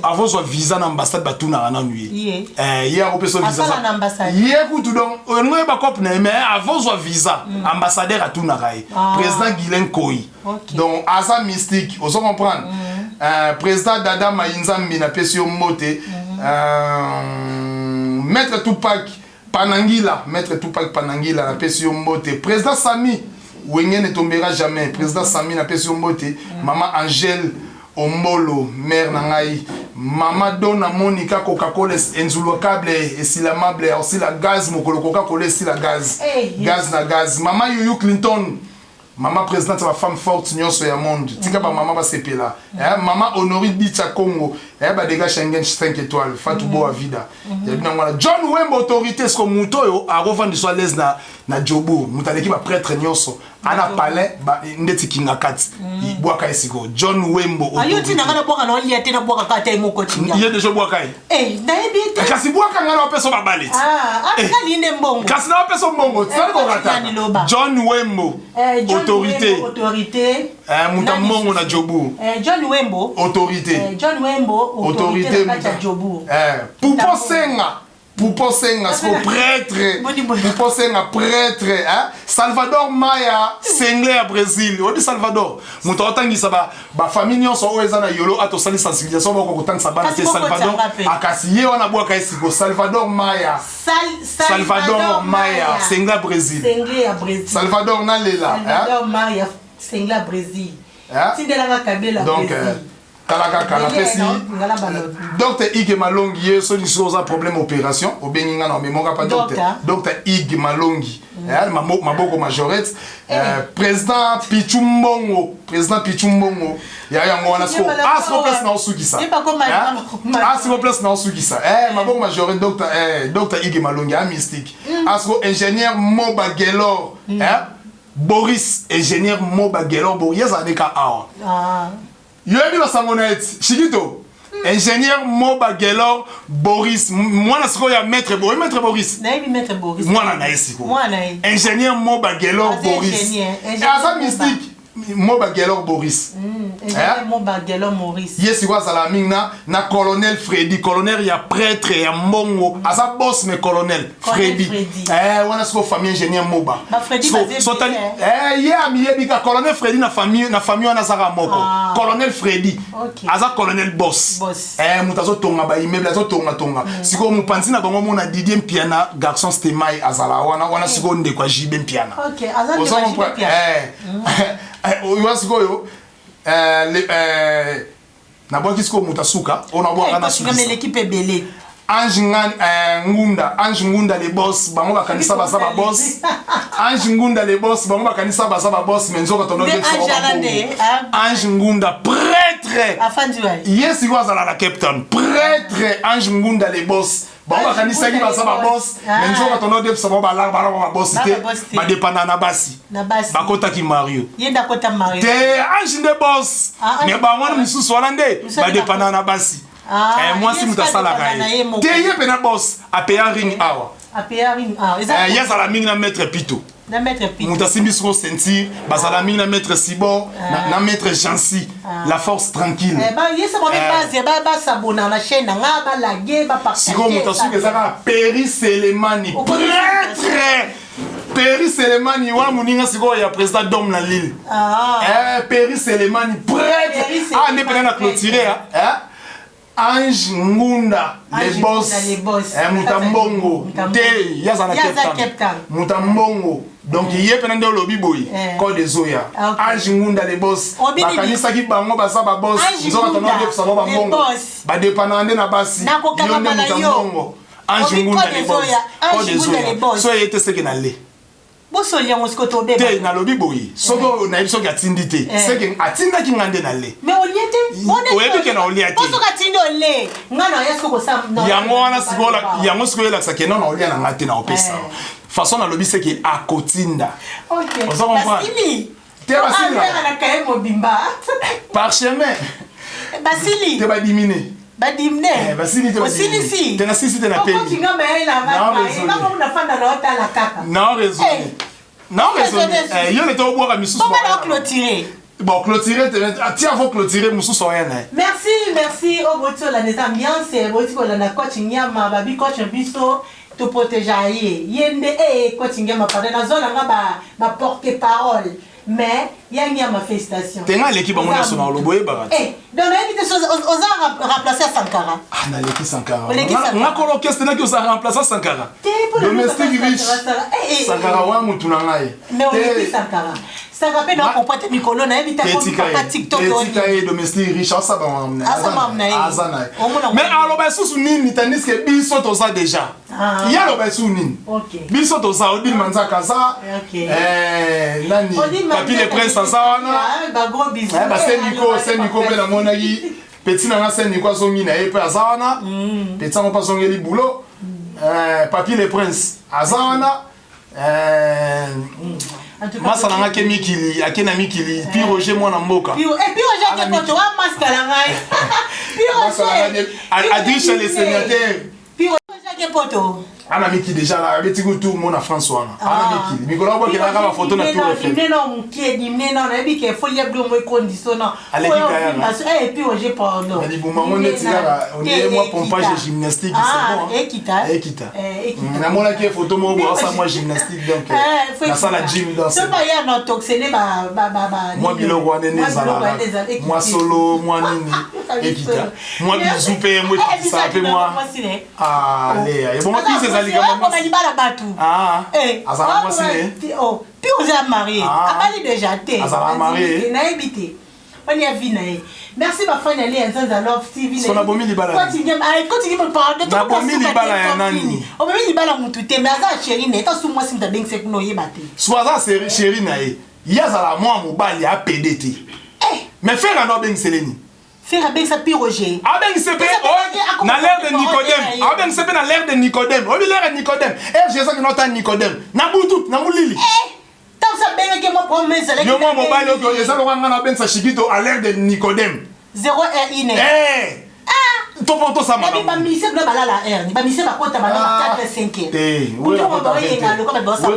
avant ozwa visa na ambassade batunaka nanu ye eh, ye akopesa visa ye kutu donc olingi oyeba cope na ye mais avant ozwa visa mm. ambassadeur atunaka ye ah. président guilain koi donc aza mystique ozo comprendre mm. euh, président dada mayinzambi napesi yo mbote mm. euh, maître tupak panangila maître tupak panangila napesi yo mbote président sami wenge ne tombera jamais président sami napesi yo mbote mm. mama angèle Ombolo mère na ngai mama dona monica coca-cola enzuluakable esilamable osila gaz mokolo coca-cola esila gaz hey, eh, gaz na gaz mama yuyu clinton mama présidente ya bafemme forte nyonso ya monde tika bamama basepela eh, mama honori bicha congo eh, badega schengen 5 étoiles fatou boa vida ya bino yango wana john wemba autorité siko moto oyo akofandiswa alaise na, na jobourg moto aleki baprêtre nyonso ana palais ba, ndeti kingakati mm. bwaka ye sikoyo john wembo ayo ntina nga nabwaka na olia te nabwaka kaka te moko tinga ye deja obwaka ye eh, nayebi te kasi bwaka nga na babale ti ah, eh. akali nde mbongo kasi na opesa mbongo sali kokata john wembo eh, autorité autorité eh, moto ya mbongo na jobourg eh, john wembo autorité eh, john wembo autorité na kati ya jobourg eh, pupo senga Poupon Senga, siko prêtre. Poupon Senga prêtre, hein? Salvador Maya, sengle ya Brésil. Oyebi Salvador? Moto atangisa ba ba famille nyonso oyo eza na yolo ato sali sensibilisation boko kotangisa bana te Salvador. Akasi ye wana bwaka ye siko Salvador Maya. Salvador Maya, sengle ya Brésil. Sengle ya Brésil. Salvador nalela, hein? Salvador Maya, sengle ya Brésil. Tindela nga kabela Donc, Brésil. Tala kaka napesi docteur Ige Malongi ye soki soki oza problème opération obengi nga na omemoka pa docteur docteur Ige Malongi mm. eh, maboko majorette eh. eh, président Pichu Mbongo président Pichu Mbongo ya yango wana siko ah siko place na osukisa ah siko place na osukisa eh maboko majorette docteur eh docteur Ige Malongi a mystique mm. ah siko ingénieur Moba Gelor mm. eh Boris ingénieur Moba Gelor Boris azala nde ka awa ah. Yoyebi basango na ye ti Shikito ingénieur Moba Gelor Boris mwana sikoyo ya maître boye maître Boris nayebi maître Boris mwana na ye sikoyo mwana ye ingénieur Moba Gelor Boris aza mystique Moba Gelor Boris eh? Moba Gelor Maurice ye sikoyo azala mingi na na colonel Freddy colonel ya prêtre ya mbongo aza boss mais colonel Freddy eh wana sikoyo famille ingénieur Moba sotali eh ye amiyebi ka colonel Freddy na famille na famille wana azaka moko ah. colonel Freddy okay. aza colonel boss, boss. eh moto azotonga ba immeuble azotonga tonga mm. sikoyo mopanzi na bango mona Didier Mpiana garçon Stemay azala wana wana sikoyo ndeko ya JB Mpiana okay. aza ndeko ya JB Mpiana eh mm. wana sikoyo eh, eh, nabwaki sikoyo moto asuka oyo nabwaka na sukisa eleki mpe ebele Ange Ngan, eh, Ngunda, Ange Ngunda les boss, bango bakanisa baza ba boss. Ange Ngunda les boss, bango bakanisa baza ba boss, mais nzoka tono nde Ange, Ange Ngunda prêtre. Afandi wapi? Ye sikoyo azala na Cape Town. Prêtre Ange Ngunda les boss. Bango bakanisaki baza ba boss, mais nzoka tono defisa bango balaka balaka ba boss te, ba dépendant na basi. Bakotaki Mario. Ye nde akota Mario. Te Ange nde boss. Ah, mais bango wana misusu wana nde ba dépendant na basi. Ah, eh, mwasi moto asalaka ye te ye mpena bos apeya ring awa ah, eh, ye azala mingi na maître pito moto asimbi soko ceinture bazala mingi na maître sibor ah. na maître jancy la force tranquille eh, sikoyo moto asuki eza kaka peri selemani prêtre peri selemani wana moninga sikoyo ya président dome na lille peri selemani prêtre ah nde mpena na clôture Ange Ngunda le boss eh, moto mbongo te ye aza na Cape Town moto mbongo donc ye mpena nde olobi boye eh. code ezoya ah, Ange Ngunda le boss bakanisaki bango baza ba boss nzoka tona odefisa bango bambongo badepana nde na basi yo nde moto mbongo Ange Ngunda le boss code ezoya so ye te seke na le bosoli yango sikoyo tobeba te nalobi boye soki eh. nayebi soki atindi te eh. seke atindaki nga nde na le mais olie te oyebi ke na olia te soki atindi ole nga na oya sikoyo kosala yango wana sikoyo yango sikoyo elakisa ke non na olia na nga te na opesa eh. Façon nalobi seke akotinda. Ok. Ozo comprendre? Basili. Te basili. Ah, na kaye mobimba. Par chemin. Basili. Te badimine. Badimine. Eh, basili te badimine. Osilisi. Te nasilisi te na pemi. Okoti nga mayele na Na nga. raisonner. Nga moko nafanda na otala kaka. Na raisonner. Eh. Na raisonner. Raisonner. Eh, yo nete obwaka misusu. Papa na clôturer. Bon, clôturer te tia faut clôturer mosusu oya na ye. Merci, merci. Oyo boti olanda eza ambiance, boti kolanda coach Nyama, babi coach biso to protéger ye. Ye nde eh coach Nyama pardon, nazo na nga ba ba porte parole. Mais ya Nyama félicitations. Te nga aleki bango nyonso na olobo oyebaka te. Eh, donc nayebi te soki oza remplacer ya Sankara. Ah, naleki Sankara. Oleki Sankara. Nga kolo orchestre naki oza remplacer Sankara. Te, mpo na Domestique nini riche. Sankara, eh, eh, eh. Sankara wa mutu na ngai. Mais Te- oleki Sankara. Sankara mpe na comprendre te mikolo nayebi te akomi Tetika papa ye. TikTok Tetika oyo. ye domestique riche asaba mamu na ye. Aza mamu na ye. Aza na ye. Omona Mais ngo. aloba lisusu nini tandis que biso toza déjà. Ah. Ye aloba lisusu nini? Ok. Biso toza Odile Manzaka aza. Ok. Eh, nani? Odile Papi le Manzaka, Prince aza wana. Ah, ba gros bisous. Eh, ba Saint Nico, Eh, Saint Nico mpe namonaki petit na nga Saint Nico azongi na ye mpe aza wana. Petit yango mpe azongeli boulot. Eh, Papi le Prince aza wana. Eh, En tout cas, masa na nga ake mikili ake na mikili pi Roger mwana mboka. Piro, eh, Piro Jacques Ana Koto, wa masque à la ngai. Piro Masa na nga Jacques. Adricha le sénateur. Piro Jacques Poto. Ana miki déjà la abeti kutu mona France wana. Ana mikili. Mikolo abwakelaka ba photo na Tour Eiffel. Dimne na mokie, dimne na nayebi ke folie blo mo condition na. Aleki kayanga. Eh, Piro Jacques pardon. Mais libuma ngo neti kaka on dirait moi pompage et gymnastique c'est bon. hein. Ekita. Ekita. Eh, ekita. Namonaki ye photo moko boye asala mwa gymnastique donc Eh, nasala gym dans So ba ya na toxene ba ba ba ba. mwa biloko wana nde Mwa biloko wana ezalaka ezala- ekiti. mwa solo mwa nini ekita mwa bizu mpe mwa ekitisaka mpe mwa ale ebongo bizu ezali kama mwasi libala bato. Ah, Eh, azala mwasi ne Oh, puis oza marié. Ah. Abali déjà te. Azala marié. Nayebi te. Wani ya vie na ye. Merci bafani ya Léa Nzanza Love TV. So nabomi libala ya Continue, ah, continue me parler. Nabomi libala ya nani? Obomi libala mutu te, mais aza chéri na ye. Tanso mwasi mutu abengisa kuna oyeba te. So aza chéri na ye ye azala mwa mobali apede te. Eh, Mais frère ano abengisele nini? Frère abengisa Pi Roger. Abengise mpe Pesa oyo pe- na l'air de akoma Nicodème. porte-parole Abengise mpe na l'air de Nicodème. Oyebi l'air ya Nicodème, ere Jésus akende ota Nicodème na butu na molili. Eh, tanso abengaki mwa problème ezalaki. Yo mwa mobali oyo eza lokola nga nabengisa Shikito à l'air de Nicodème. 0 1 1. Eh! To mpo tosama Babi bamise kuna balala heure, bamise bakota balala 4 5 te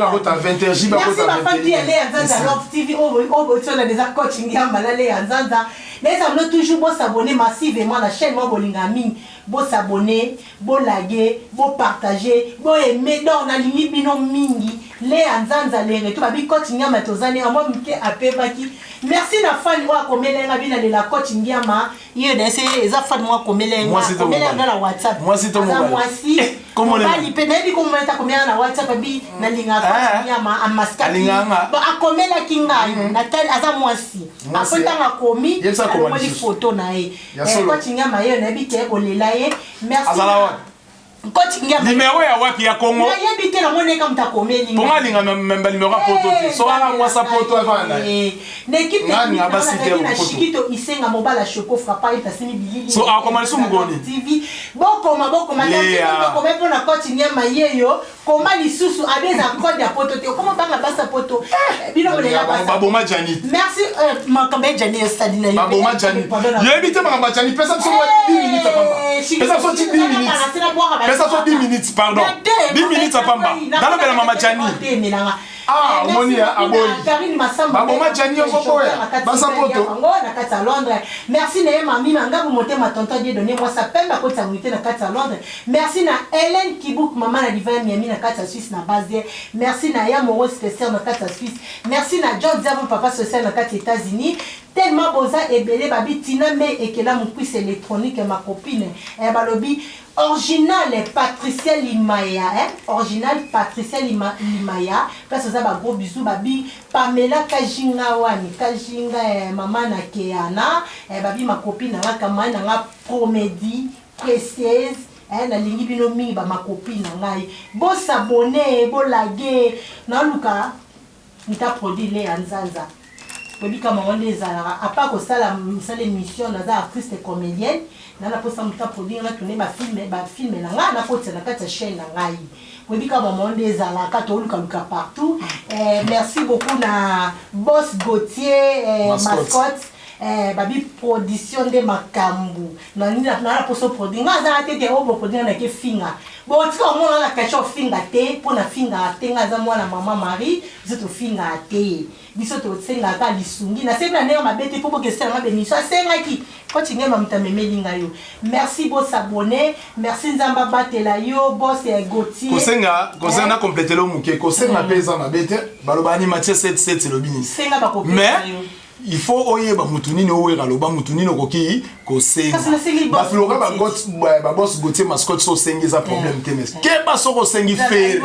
akota 20 heures jibe Merci akota bafandi ya Léa Nzanza Love TV oyo botiona eza coaching ya mbala Léa Nzanza. Nayesa bino toujours bosabonner massivement na chaîne mwa bolinga mingi. Bosabonner, bolage, bopartager, boaimer. Donc nalingi bino mingi. Léa Nzanza le retour babi coach Ngiama tozani mwa moke apemaki. Merci na fan oyo akomela nga bina lela coach Ngiama. Ye na ese eza fan moko akomela nga. Mwasi to Akomela nga mobali? na WhatsApp. Mwasi to Aza mobali? mwasi. Eh, komona Mobali nani? mpe nayebi komona ete akomela na WhatsApp abi nalingaka Ah. coach Ngiama amaskaki. Alingaka nga. Bon, akomelaki ngai natali aza mwasi. Mwasi. Après ntango akomi Yebisa akoma alongoli lisusu. photo na ye. Ya Eh, solo. coach Ngiama ye nayebi ke olela ye. Merci. Azala wapi? Coach Ngiama. Nimero ya wapi ya Congo? Nayebi te namoni eka moto akomeli Mpo nga alinga memba nimero ya poto te. So wana mwasa poto avanda na ye. Na équipe Nga alinga technique basi te nazalaki na poto. Shikito Isenga mobala Choco Frappa ye tasimi bilili. So, akoma lisusu mokoni? TV. Bokoma bokoma Lea. bokoma mpona coach Ngiama ye yo koma lisusu abeza code ya poto te okoma banga basa poto bino bolela basa. Baboma Janit. Merci makambo ya Jani esali na yo. Baboma Jani. Yoyebi te makambo ya Jani. Pesa biso mwa 10 minutes ya pamba. Pesa biso ti 10 minutes. Pesa biso 10 minutes pardon. 10 minutes ya pamba. Nalobela mama Jani. Ah, omoni ya aboyi. Baboma Jani ozoboya. Basa poto. Na kati ya Londres. Merci na ye mami Mangabu motema tonton Dieudonné mwasa pembe akotisa unité na kati ya Londres. Merci na Hélène Kibuk mama na Divine Miami na kati ya Suisse na Basel. Merci na ya Moro Spécial na kati ya Suisse. Merci na John Diabo papa social na kati ya États-Unis. Tellement boza ebele babi Tina May ekela mokwisi électronique ma copine. Eh, balobi original Patricia Limaya, hein? Original Patricia Limaya, place oza ba gros bisous babi Pamela Kajinga wani Kajinga eh, mama na Keana eh, babi ma copine na nga kama na nga comédie précieuse eh, nalingi bino mingi ba ma copine na ngai. Bo s'abonner, bo liker, naluka nta produit Léa Nzanza. Boyebi mama nde ezalaka, apa kosala misala émission, naza artiste comédienne. Na naposa moto aproduire nga, tourne bafilm na nga, nakotisa na kati ya chaîne na ngai. Boyebi kaka mama nde ezalaka, tolukaluka partout. Merci beaucoup na boss Gautier Mascotte. Babi production nde makambo na poso produit nga azala te te oyo boproduit nga nake finga. Botika omona na kashe ofinga te, mpo na fingaka te. Nga aza mwana mama Marie, biso tofingaka te, biso tosengaka lisungi. Nasengi na ndenge mabe te, mpo bokeselanga bemiso asengaki koti ngema moto amemeli ngai yo. Merci, bosabone. Merci, Nzambe abatela yo, boss ya Gautier. Kosenga, kosenga na compléter moke, kosenga mpe eza mabe te. Baloba ani Matthieu 7 7 elobi nini? Senga, bakopesa Mais yo. il faut oyeba mutu nini owera, loba mutu nini okoki kosenga. Kasi nasengi boss Bafiloka. Gautier. Baboss Gautier Mascotte, so osengi eza problème te, mais keba soki osengi Ferre.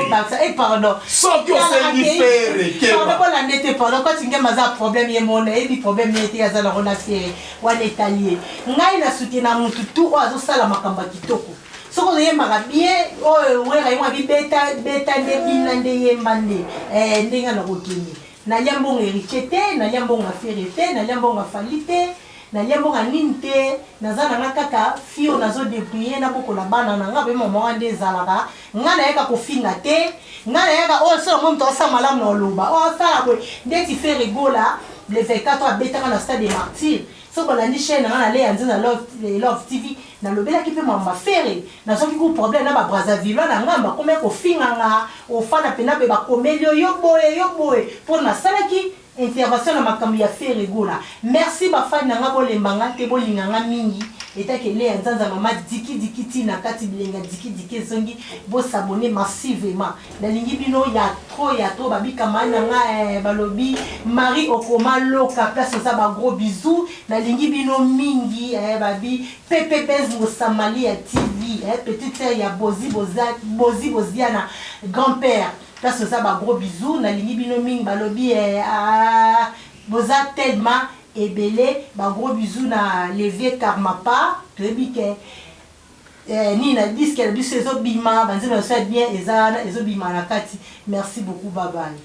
Pardon. Soki osengi Ferre, keba. Pardon, bolande te, pardon. Koti ngema aza problème ye mona, yebi problème ye te, aza nango na Ferre wana etali ye. Ngai nasuki na mutu tu oyo azosala makambo ya kitoko. Soki ozoyembaka bien, oyo wera ye mwa bibeta beta nde bina nde yemba nde ndenge na kokende. Nalia mbongo Héritier te, nalia mbongo ya Ferre te, nalia mbongo ya Fally te, nalia mbongo ya nini te. Naza na nga kaka fille oyo nazodébrouille, nabokola bana na nga. Boye mama wana nde ezalaka. Nga nayaka kofinga te, nga nayaka oyo soki yango moto asala malamu na oloba oyo asala boye ndeti Ferre Gola le 24 oyo abetaka na Stade de Martyr. So bolandi chaîne na nga na Leya Nzeza Love TV, nalobelaki mpe mwamba Ferre. Nazwaki ku problème na Babrazavillois na ngambo, akomi kofinganga ofanda mpena boye, bakomeli yo yo boye yo boye, mpo nasalaki intervention na makambo ya Ferre Gola. Merci bafani na nga, bolemba nga te, bolinga nga mingi. Etaki Leya Nzanza, mama dikidiki ti na kati bilenga dikidiki ezongi. Bosabone massivement, nalingi bino ya trop, ya trop. Babikama na nga balobi Marie okoma loka place oza, bagros bisous, nalingi bino mingi. Babi Pepe Bez Mosamali ya TV, petite sœur ya Bozi Bozi Boziana, grand père, place oza, bagros bisous, nalingi bino mingi. Balobi ah, boza tellement ebele. Bagros bisous na Levier Karmapa. Toyebi ke nini na disque na biso ezobima, banzembo na biso ya bien eza wana, ezobima na kati. Merci beaucoup, bye bye.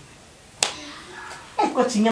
Kotinga.